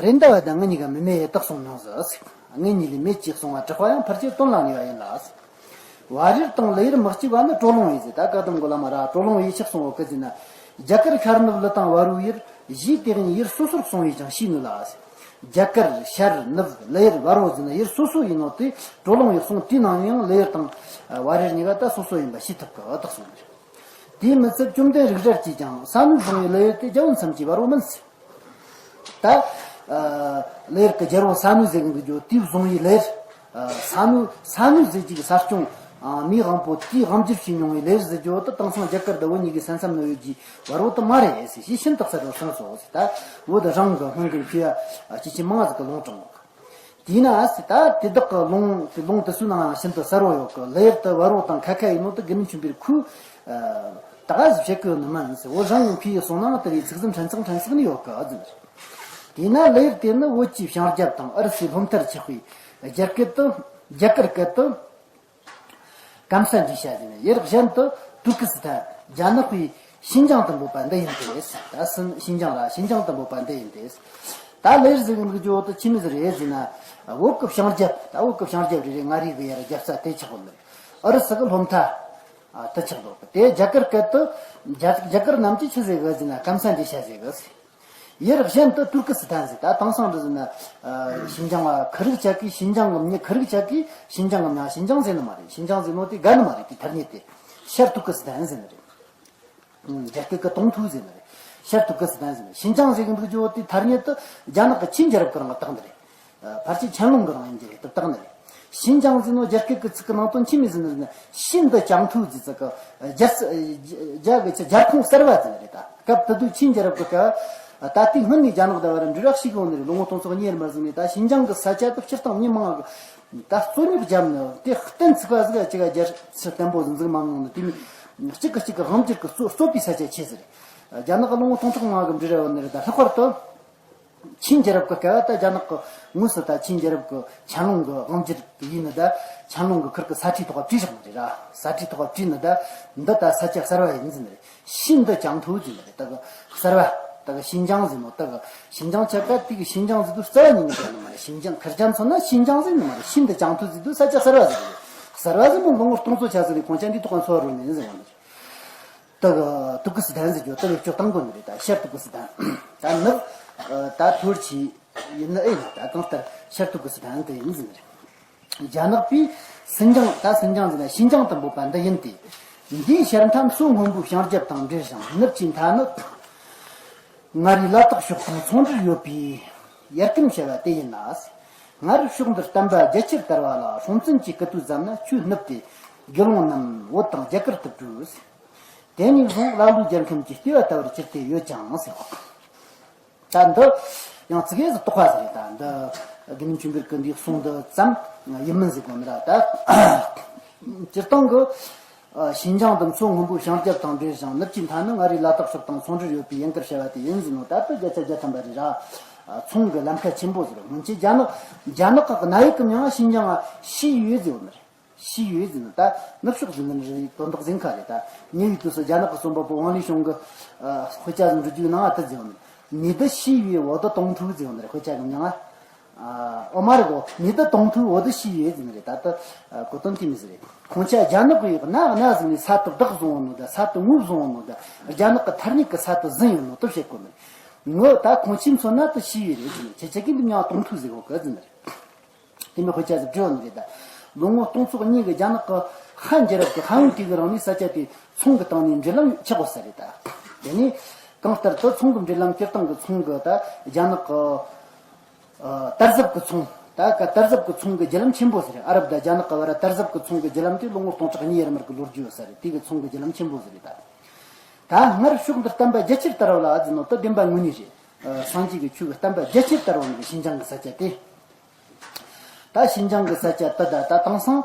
རེད་མདའ་བ་དང་ངེད་གཉིས་ཀ་མི་མེད་ཡེ་དག་སོང་མྱོང་ཟིག་ངེད་གཉིས་ལས་མེད་ཅེས་གསུང་བ་དྲག་པ་ཡང་ཕལ་ཆེར་དོན་ལ་ངེས་པ་ཡིན་ལ། བ་རེར་དང་ལེ་ཡར་མི་གཅིག་པ་ནི་གྲོ་ལུང་ཡིན་ཟེར། ད་བཀའ་གདམས་གི་བླ་མ་ར་གྲོ་ལུང་ཡིན་ཆགས་སོང་བ་ཀི་ཟེར་ན། རྒྱ་གར་ཤར་ནུབ་ལི་དང་བ་རུའི་ཡུལ་བཞིའི་སྟེང་ནས་ཡུལ་སོ་སོར་གསུངས་པས་ཀྱང་ཤེས་ནུས་ལ། རྒྱ་གར་ཤར་ནུབ་ལི་ཡུལ་བ་རོ་ཟེར་ན་ཡུལ་སོ་སོ་ཡིན་ནོ་དེ་གྲོ་ལུང་ཡི་གསུང་དེའི་ནང་ནས་ཡང་ལེ་ཡར་དང་བ་རེར་གཉིས་ཀ་ད་སོ་སོ་ཡིན་པ་ཤེས་ཐུབ་ཀི་བ་དག་གསུངས་ནས། དེའི་མི་ཚད་བཅོམ་ལྡན་རིག་རལ་གྱིས་ཀྱང་ས་ནུ་བཟུང་བའི་ལེ་ཡར་དེ་རྒྱལ་པོ་མཚམས་ཀྱི་བ་རོ་མིན་ཟེར། ད་ལེ་ཡར་གི་རྒྱལ་པོ་ས་ནུ་ཟེར་གི་འདུག་རྒྱུ་དེ་བཟུང་བའི་ལེ་ཡར། ས་ནུ་ས་ནུ་ཟེར་གྱི་ས་སྐྱོང་མིའི་དབང་པོ་དེའི་དབང་སྒྱུར་བྱས་མྱོང་བའི་ལེ་ཡར་ཟེར་རྒྱུ་དེ་དེང་སང་རྒྱ་གར་དང་བོད་གཉིས་ཀའི་ས་མཚམས་ན་ཡོད་ཀྱི་བ་རོ་དེ་མ་རེད་ཟེར་ཞེས་ཤིན་ཏུ་གསལ་བར་གསུངས་སོ་ཟེར། ད་བོད་རང་གི་སྔོན་གྱི་མཁས་པ་སྐྱེས་ཆེན་མང་ཟིག་གི་ལུང་དྲངས་ཡོད། དེས་ན་ཟེར་ད་དེ་དག་གི་ལུང་དེ་ལུང་དེ་ཚོའི་ནང་ཤིན་ཏུ་གསལ་བོ་ཡོད་གི། ལེ་ཡར་དེ་བ་རོ་དང་ཁ་ཁ་ཡིན་ནོ་དེ་དགེ་འདུན་ཆོས་འཕེལ་ཁོས་ད་ག་ཟིག་བཤད་གི་ཡོད་ནི་མིན་ཟེར། བོད་རང་གི་མཁས་པའི་གསུང་ནང་དེ་རིགས་ཚིག་ཟིན་ཕྲན་ཚེགས་ཕྲན་ཚེགས་ནས་ཡོད་གི་ཟེར། དེས་ན་ལེ་ཡར་དེ་ནི་བོད་ཀྱི་བྱང་རྒྱབ་དང་ཨུ་རུ་སུའི་ལྷོ་མཐར་ཆགས་པའི་རྒྱ་སྐད་དུ་རྒྱ་གར་སྐད་དུ་ཀམ་ས་འདྲི་ཤ་ཟེར་ནས། ཡུལ་གཞན་དུ་ཏུར་ཀི་སི་ཐན། རྒྱ་ནག་པའི་ཤིན་ཅང་དུ་འབོད་པ་འདི་ཡིན་ཏེ། ད་སིན་ཤིན་ཅང་ར་ཤིན་ཅང་དུ་འབོད་པ་འདི་ཡིན་ཏེ། ད་ལེ་ཡར་ཟེར་གི་འདུག་རྒྱུ་བོ་དེ་ཆི་མོ་ཟིག་རེད་ཟེར་ན། བོད་ཀྱི་བྱང་རྒྱབ། ད་བོད་ཀྱི་བྱང་རྒྱབ་རེ་རེ་མངའ་རིས་གི་ཡར་རྒྱབ་ས་དེ་ཆགས་གོ་ནི་རེད། ཨུ་རུ་སུ་གི་ལྷོ་མཐའ་དེ་ཆགས་འདུག་དེ་རྒྱ་གར་སྐད་དུ་རྒྱ་རྒྱ་གར་རྣམས་ཀྱིས་ཆི་ཟེར་གི་ཟེར་ན་ཀམ་ས་འདྲི་ཤ་ཟེར་གི་ཟེར། ཡུལ་གཞན་དུ་ཏུར་ཀི་སི་ཐན་ཟེར། ད་དེང་སང་འདི་ཟེར་ན་ཨ་ཤིན་ཅང་ཨ་ཁི་རིག་ཅག་གིས་ཤིན་ཅང་གི་མྱི་ཁི་རིག་ཅག་གིས་ཤིན་ཅང་གི་མྱིང་ཤིན་ཅང་ཟེར་ནི་མ་རེད། ཤིན་ཅང་ཟེར་ནོ་དེ་དགའ་ནི་མ་རེད། དེ་ཐ་སྙད་དེ་ཤར་ཏུར་ཀི་སི་ཐན་ཟེར་ནི་རེད། ཨང་རྒྱ་སྐད་ཀྱི་ཏུང་ཐུའུ་ཟེར་ནི་རེད། ཤར་ཏུར་ཀི་སི་ཐན་ཟེར་ནི་རེད། ཤིན་ཅང་ཟེར་གི་འདུག་རྒྱུ་བོ་དེ་ཐ་སྙད་དེ་རྒྱ་ནག་གི་ཆིན་རྒྱལ་རབས་ཀྱི་རིང་ལ་བཏགས་ནི་རེད། ཕལ་ཆེར་ཆན་ལུང་གི་རིང་ཡིན་གྱི་རེད། དེ་བཏགས་ནི་རེད། ཤིན་ཅང་ཟེར་ནོ་རྒྱ་སྐད་ཀྱི་ཚིག་གི་ནང་དོན་ཆི་མོ་ཟེར་ནི་ཟེར་ན། ཤིན་ཏུ་ཅང་ཐུའུ་ཟེར་ཚིག་གི་རྒྱ་རྒྱ་གི་ཆི་རྒྱལ་ཁོངས་གསར་བ་ཟེར་ནི་རེད། ད་སྐབས་དེ་དུས་ཆིན་རྒྱལ་རབས་ཀྱི་སྐབས་ད་ལྟའི་སྔོན་ནས་རྒྱ་ནག་ད་བར་འབྲེལ་བ་ཞིག་ཡོང་ནི་རེད། ལོ་ངོ་སྟོང་ཚོ་གཉིས་མ་ཟིན་ནས་ད་ཤིན་ཅང་གི་ས་ཆ་དེ་སྤྱིར་བཏང་མི་མང་གི་ད་རྩོད་རྙོག་བརྒྱབ་ནས་དེ་གཏན་ཚིགས་པ་ཟིག་ག་ཅིག་ག་རྒྱལ་སྲིད་བརྟན་པོ་ཟིག་འཛིན་མ་མྱོང་ནི་དེ་མིན་གཅིག་གིས་གཅིག་གི་དབང་སྒྱུར་གི་རྩོད་རྩོད་པའི་ས་ཆ་ཆེ་ཟེར། རྒྱ་ནག་གི་ལོ་ངོ་སྟོང་ཕྲག་ལྔ་གི་འབྲི་ར་ཡོད་ནི་རེད། ད་ལྷག་པར་དུ་ཆིན་རྒྱལ་རབས་ཀྱི་སྐབས་ད་རྒྱ་ནག་གི་དངོས་སུ་ད་ཆིན་རྒྱལ་རབས་ཀྱི་ཆན་ལུང་གི་དབང་སྒྱུར་ཡིན་ནི། ད་ཆན་ལུང་གི་ཁུར་གི་ས་ཁྲའི་ཐོག་བྲིས་བཞག་ནི་རེད། ད་ས་ཁྲའི་ཐོག་བྲིས་ནི་ད་འདི་ད་ས་ཆ་གསར་བ་ཡིན་ཟིན་ནི་རེད། ཤིན་ཏུ་ཅང་ཐུ་ཟེར་ནི་རེད། ད་གི་གསར་བ། ད་གི་ཤིན་ཅང་ཟེར་ནོ། ད་གི་ཤིན་ཅང་ཆ་ག་དེ་གི་ཤིན་ཅང་ཟེར་དུས་རྩ་བ་ཉིད་ནས་ཟེར་ནི་མ་རེད། ཤིན་ཅང་ཁིར་ཅང་མཚོན་ན་ཤིན་ཅང་ཟེར་ནི་མ་རེད། ཤིན་ཏུ་ཅང་ཐུ་ཟེར་དུས་ས་ཆ་གསར་བ་ཟེར་གི་རེད། གསར་བ་ཟེར་ནོ་ལོ་ངོ་སྟོང་ཚོ་ཆ་ཟེར་ནི་གོང་ཆ་འདི་ཐོག་ག་འཚོ་བ་རོལ་ནས་ཟེར་བ་ནི་རེད། ད་གི་ཏུ་ཀི་སི་ཐན་ཟེར་རྒྱུ་ད་གི་སྐྱོ་སྟངས་གོ་ནི་རེད། ད་ཤར་ཏུ་ཀི་སི་ཐན། ད་ནི་ད་ཐུར་ཆི་ཡིན་ནི་ཨེ་ཡིན། ད་གང་ལྟར་ཤར་ཏུ་ཀི་སི་ཐན་དེ་ཡིན་ཟེར་ནི་རེད། རྒྱ་ནག་པས་སིན་ཅང་། ད་སིན་ཅང་ཟེར་ན་ཤིན་ཅང་དུ་འབོད་པ་འདི་ཡིན་ཏེ། འདིའི་ཤར་མཐའ་མཚོ་སྔོན་པོའི་བྱང་རྒྱབ་དང་འབྲེལ་ཞིང་ནུབ་ཀྱི་མཐའ་ནི་མངའ་རིས་ལ་དྭགས་ཕྱོགས་དང་མཚུངས་འབྲེལ་ཡོད་པའི་ཡར་ཀན་བྱ་བ་དེ་ཡིན་ལ། སྔར་ཕྱོགས་འདིར་བསྟན་པ་རྒྱ་ཆེར་དར་བ་ལ་སྲོང་བཙན་གྱི་སྐུ་དུས་ཙམ་ན་ཆུ་སྣུབས་ཏེ་དགེ་སློང་རྣམས་བོད་དང་རྒྱ་གར་དུ་བྲོས། དེ་ནས་བཟུང་ཀླ་ཀློའི་རྒྱལ་ཁམས་ཀྱི་ལྟེ་བ་ལྟ་བུར་གྱུར་ཏེ་ཡོད་ཅིང་ཟེར། ད་འདི་ཡང་ཙི་གེ་ཟིག་དོགས་པ་ཟིག་རེད། ད་འདི་དགེ་འདུན་ཆོས་འཕེལ་གྱི་འདིའི་གསུང་འདི་ཙམ་ཡིན་མིན་ཟིག་གོ་ནི་ར། ད་སྤྱིར་བཏང་གི་ཨ་ཤིན་ཅང་དུ་མཚོ་སྔོན་པོའི་བྱང་རྒྱབ་དང་འབྲེལ་ཞིང་ནུབ་ཀྱི་མཐའ་ནི་མངའ་རིས་ལ་དྭགས་ཕྱོགས་དང་མཚུངས་འབྲེལ་ཡོད་པའི་ཡན་གར་བྱ་བ་དེ་ཡིན་ཟེར་ནོ། ད་ལྟ་བརྒྱ་ཆ་བརྒྱ་ཐམ་པ་རེད་ར། ཨ་ཚོང་གི་ལམ་ཁ་ཆེན་པོ་ཟིག་རེད། སྔོན་ཆད་རྒྱ་ནག་རྒྱ་ནག་གི་གནའ་ཡིག་གི་མྱིང་ང་ཤིན་ཅང་ང་ཤི་ཡོད་ཟེར་བ་ནི་རེད། ཤི་ཡོད་ཟེར་ན་ད་ནུབ་ཕྱོགས་ཟེར་ནི་རེད། དོན་དག་ཟིན་ཁ་རེད། ད་ཉེ་བའི་དུས་སུ་རྒྱ་ནག་གི་རྩོམ་པ་པོ་ཝང་ལི་ཤོང་གི་ཨ་དཔེ་ཆ་ཟིག་འབྲི་རྒྱུའི་ནང་ང་ད་ཟེར་བ་ནི། 你的细语我的冻土 ཟེར་བ་ནི་རེད། དཔེ་ཆ་གི་མྱིང་ང་ཨ་ཨོ་མ་རེད་གོ། 你的冻土我的细语 ཟེར་ནི་རེད། ད་ད་ཨ་གོ་དོན་དེ་མི་ཟེར་རེད། ཁོང་ཆ་རྒྱ་ནག་གི་ཡོད་ན་ན་ཟེར་ནི་ས་དུ་བདག་བཟུང་བ་ནོ། ད་ས་དུ་ངོ་བཟུང་བ་ནོ། ད་རྒྱ་ནག་གི་ཐ་སྙད་གི་ས་དུ་ཟིན་ཡོད་ནོ་དུ་བཤད་གོ་ནི། ངོ་ད་ཁོང་ཆ་མཚོན་ན་དུ་ཤི་ཡོད་རེད་ཟེར་ནི། ཁྱེད་ཆ་གི་འདི་མྱིང་ང་冻土 ཟེར་གོ་གི་ཟེར་ནི་རེད། དེ་མིན་དཔེ་ཆ་ཟིག་བྲིས་ཡོད་ནི་རེད། ད་ལོ་ངོ་སྟོང་ཚོ་གཉིས་ཀྱི་རྒྱ་ནག་གི་ཧན་རྒྱལ་རབས་ཀྱི་ཧན་ཡུལ་དེ་གི་རིང་ནས་ས་ཆ་དེ་ཚོང་གི་སྟེང་ནས་འབྲེལ་ལམ་ཆགས་ཡོད་ས་རེད། ད་དེ་ནས་གང་ལྟར་དུ་ཚོང་གི་འབྲེལ་ལམ་སྤྱིར་བཏང་གི་ཚོང་གི་ད་རྒྱ་ནག་གི་ཨ་དར་ཟབ་ཀྱི་ཚོང་། ད་ག་དར་ཟབ་ཀྱི་ཚོང་གི་རྒྱུ་ལམ་ཆེན་པོ་ཟེར། ཨ་རབ་དང་རྒྱ་ནག་གི་བར་དར་ཟབ་ཀྱི་ཚོང་གི་རྒྱུ་ལམ་དེ་ལོ་ངོ་སྟོང་ཕྲག་གཉིས་ཡར་མར་གྱི་ལོ་རྒྱུས་ཡོད་ས་རེད། དེ་གི་ཚོང་གི་རྒྱུ་ལམ་ཆེན་པོ་ཟེར་རེད། ད་ད་སྔར་ཕྱོགས་འདིར་བསྟན་པ་རྒྱ་ཆེར་དར་བ་ལ་ཨ་ཟེར་ནོ་དུ་བདེན་པ་དངོས་གནས་རེད། ཨ་སངས་རྒྱས་ཀྱི་ཆོས་ཀྱི་བསྟན་པ་རྒྱ་ཆེར་དར་བ་ནི་ཤིན་ཅང་གི་ས་ཆ་དེ། ད་ཤིན་ཅང་གི་ས་ཆ་དེ་ད་ད་དེང་སང་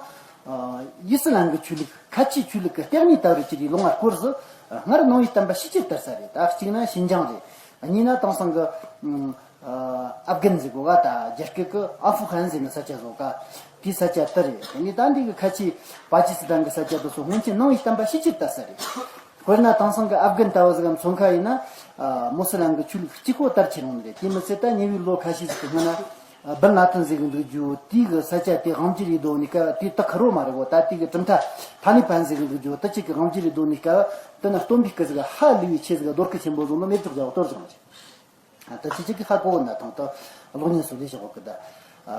ཨ་ཨི་སི་ལམ་གྱི་ཆོས་ལུགས་ཁ་ཆེའི་ཆོས་ལུགས་ཀྱི་ལྟེ་གནས་ལྟ་བུར་གྱུར་པའི་ལོ་ལྔ་སྐོར་ཟིག་སྔར་ནང་པའི་བསྟན་པ་ཤས་ཆེར་དར་ས་རེད། ད་གཅིག་ན་ཤིན་ཅང་རེད། གཉིས་ན་དེང་སང་གི་ཨ་ཨ་ཨབ་གྷན་ཟེར་གོ་ག་ད་རྒྱ་སྐད་ཀྱི་ཨ་ཧྥུ་ཧན་ཟེར་ནི་ས་ཆ་ཟོ་ག་དེའི་ས་ཆ་དེ་རེད། དེ་ནས་ད་འདི་གི་ཁ་ཆེའི་པ་ཀི་སི་ཐན་གི་ས་ཆ་དེ་ཚོ་སྔོན་ཆད་ནང་པའི་བསྟན་པ་ཤས་ཆེར་དར་ས་རེད། དཔེར་ན་དེང་སང་གི་ཨབ་གྷན་ལྟ་བུ་ཟིག་གམ་མཚོན་ཁ་ཡིན་ན། ཨ་མུ་སི་ལམ་གྱི་ཆོས་ལུགས་གཅིག་པོ་དར་ཁྱེར་ཡོང་ནི་རེད། དེ་མི་ཚད་ད་ཉེ་བའི་ལོ་ཁ་ཤས་ཟིག་གི་སྔོན་ན་ཨ་བིན་ལ་ཏིན་ཟེར་གི་འདུག་རྒྱུ་དེ་གི་ས་ཆ་དེ་དབང་སྒྱུར་ཡེ་དོ་ནི་སྐབས། དེ་ད་ཁ་རོ་མ་རེད་གོ། ད་དེ་གི་གྲུབ་མཐའ་ཐ་ལི་པན་ཟེར་གི་འདུག་རྒྱུ་ད་ཅིག་གི་དབང་སྒྱུར་ཡེ་དོ་ནི་སྐབས། དེ་ན་སྟོན་པའི་སྐུ་ཟིག་ཧ་ལས་པའི་ཆེ་ཟིག་ག་རྡོ་སྐུ་ཆེན་པོ་བཟུང་ནི་མེ་བྲག་རྒྱ་བོ་གཏོར་བཞག་ནི་རེད། ད་ཁྱེད་ཅག་གིས་ཧ་གོ་ན་ཐང་ད་གློག་བརྙན་སོགས་ལས་བཞག་ཡོད་གི་ད།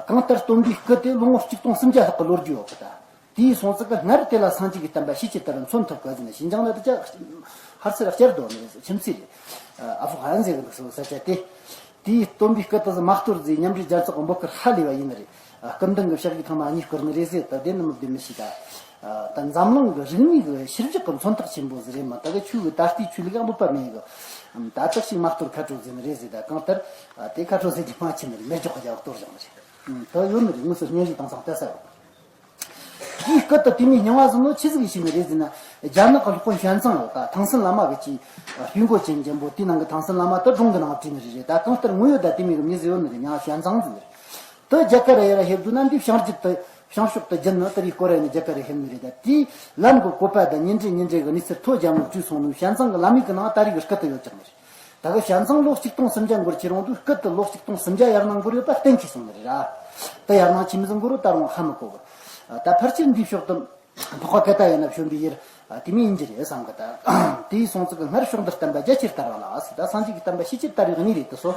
གང་ལྟར་སྟོན་པའི་སྐུ་དེ་ལོ་ངོ་གཅིག་སྟོང་སུམ་བརྒྱ་ལྷག་གི་ལོ་རྒྱུས་ཡོད་གི་ད། དེའི་སོང་ཙི་གི་སྔར་དེ་ལ་སངས་རྒྱས་ཀྱི་བསྟན་པ་ཤས་ཆེར་དར་མཚོན་ཐུབ་གི་ཟེར་ནས། ཤིན་ཅང་ལ་དེ་ཅག་ཧར་སེར་བསྐྱར་དོ་ནི་རེད། ཁྱིམ་མཚེས་རེད། ཨ་ཧྥུ་ཧན་ཟེར་གི་འདུག་སོ་ས་ཆ་དེ། དེའི་སྟོན་པའི་སྐུ་དེ་ཚོ་མ་གཏོར་ཟེར་མཉམ་འབྲེལ་རྒྱལ་ཚོགས་ཀྱི་འབོད་སྐུལ་ཧ་ལས་པ་ཡིན་ནི་རེད། སྐུ་མདུན་གྱི་ཕྱག་གིས་ཐེངས་མ་གཉིས་བསྐོར་ནི་རེད་ཟེར། ད་དེ་ནི་མི་བདེ་མི་ཤེས་ད། ད་འཛམ་གླིང་གི་རིག་གནས་ཀྱི་ཤུལ་བཞག་གི་མཚོན་རྟགས་ཆེན་པོ་ཟིག་རེད་མ། ད་གི་ཆོས་གི་ད་ལྟའི་ཆོས་ལུགས་ཡང་འབོད་པ་མེད་གི། ད་ལྟ་ཞིག་མ་གཏོར་ཁ་དྲོ་ཟེར་ནི་རེད་ཟེར། ད་གང་ལྟར་དེ་ཁ་དྲོ་ཟེར་གྱི་མ་ཕྱིན་ནི་རེད། མེ་སྒྱོགས་རྒྱག་གཏོར་བཞག་ནི་རེད། ད་ཡོད་ནི་རེད། དངོས་སུ་བརྙན་རིས་དེང་སང་བལྟས་ས་ཡོད། དེའི་སྐུ་དེ་དེ་མིན་རྙིང་བ་ཟིག་ནོ་ཆི་ཟིག་གིས་བཤིག་ནི་རེད་ཟེར་ན། རྒྱ་ནག་གི་སློབ་དཔོན་ཞན་ཙང་ཡོད་ད། ཐང་སན་བླ་མ་གི་ཆེས་སྤུས་འགོ་ཅན་ཅན་པོ། དེའི་ནང་གི་ཐང་སན་བླ་མ་དེ་སྒྲུང་གི་ནང་བྲིས་ནི་རེད་རེད། ད་གང་ལྟར་དངོས་ཡོད་ད་དེ་མིན་གི་མྱི་ཟིག་ཡོད་ནི་རེད། མྱིང་ཞན་ཙང་ཟེར་ནི་རེད། དེ་རྒྱ་གར་ཡར་ཕེབས་དུས་ན་འདི་བྱང་རྒྱུད་དུ་བྱང་ཕྱོགས་དུ་བརྒྱུད་ནི་དེ་རིགས་སྐོར་ར་ནི་རྒྱ་གར་ཕེབས་ནི་རེད། ད་དེའི་ལམ་གི་བཀོད་པ་དང་ཉིན་རེ་ཉིན་རེ་གི་གནས་ཚུལ་ཐོ་རྒྱ་མོ་བྲིས་སོང་ནི་ཞན་ཙང་གི་བླ་མའི་གི་ནང་ད་རེས་གི་སྐུ་དེ་ཡོད་ཀྱག་ནི་རེད། ད་གི་ཞན་ཙང་ལོ་གཅིག་སྟོང་སུམ་བརྒྱ་འགོར་ཁྱེར་ཡོང་དུས་སྐུ་དེ་ལོ་གཅིག་སྟོང་སུམ་བརྒྱ་ཡར་ནང་འགོར་ཡོད་པ་གཏན་འཁེལ་སོང་ནི་རེད་ར། དེ་ཡར་ནང་ཆི་མོ་ཟིག་འགོར་རོ་ད་རུང་ཧ་མི་གོ་གི། ད་ཕལ་ཆེར་འདིའི་ཕྱོགས་དུ་འཕགས་པ་ཀ་ཏ་ཡ་ན་བྱོན་པའི་ཡུལ་དེ་མིན་ཡིན་གྱི་རེད་བསམ་གི། ད་དེའི་སོང་ཙི་གི་སྔར་ཕྱོགས་འདིར་བསྟན་པ་རྒྱ་ཆེར་དར་བ་ལ་ཟེར། ད་སངས་རྒྱས་ཀྱི་བསྟན་པ་ཤས་ཆེར་དར་བའི་གནས་རེད་དུ་སོ།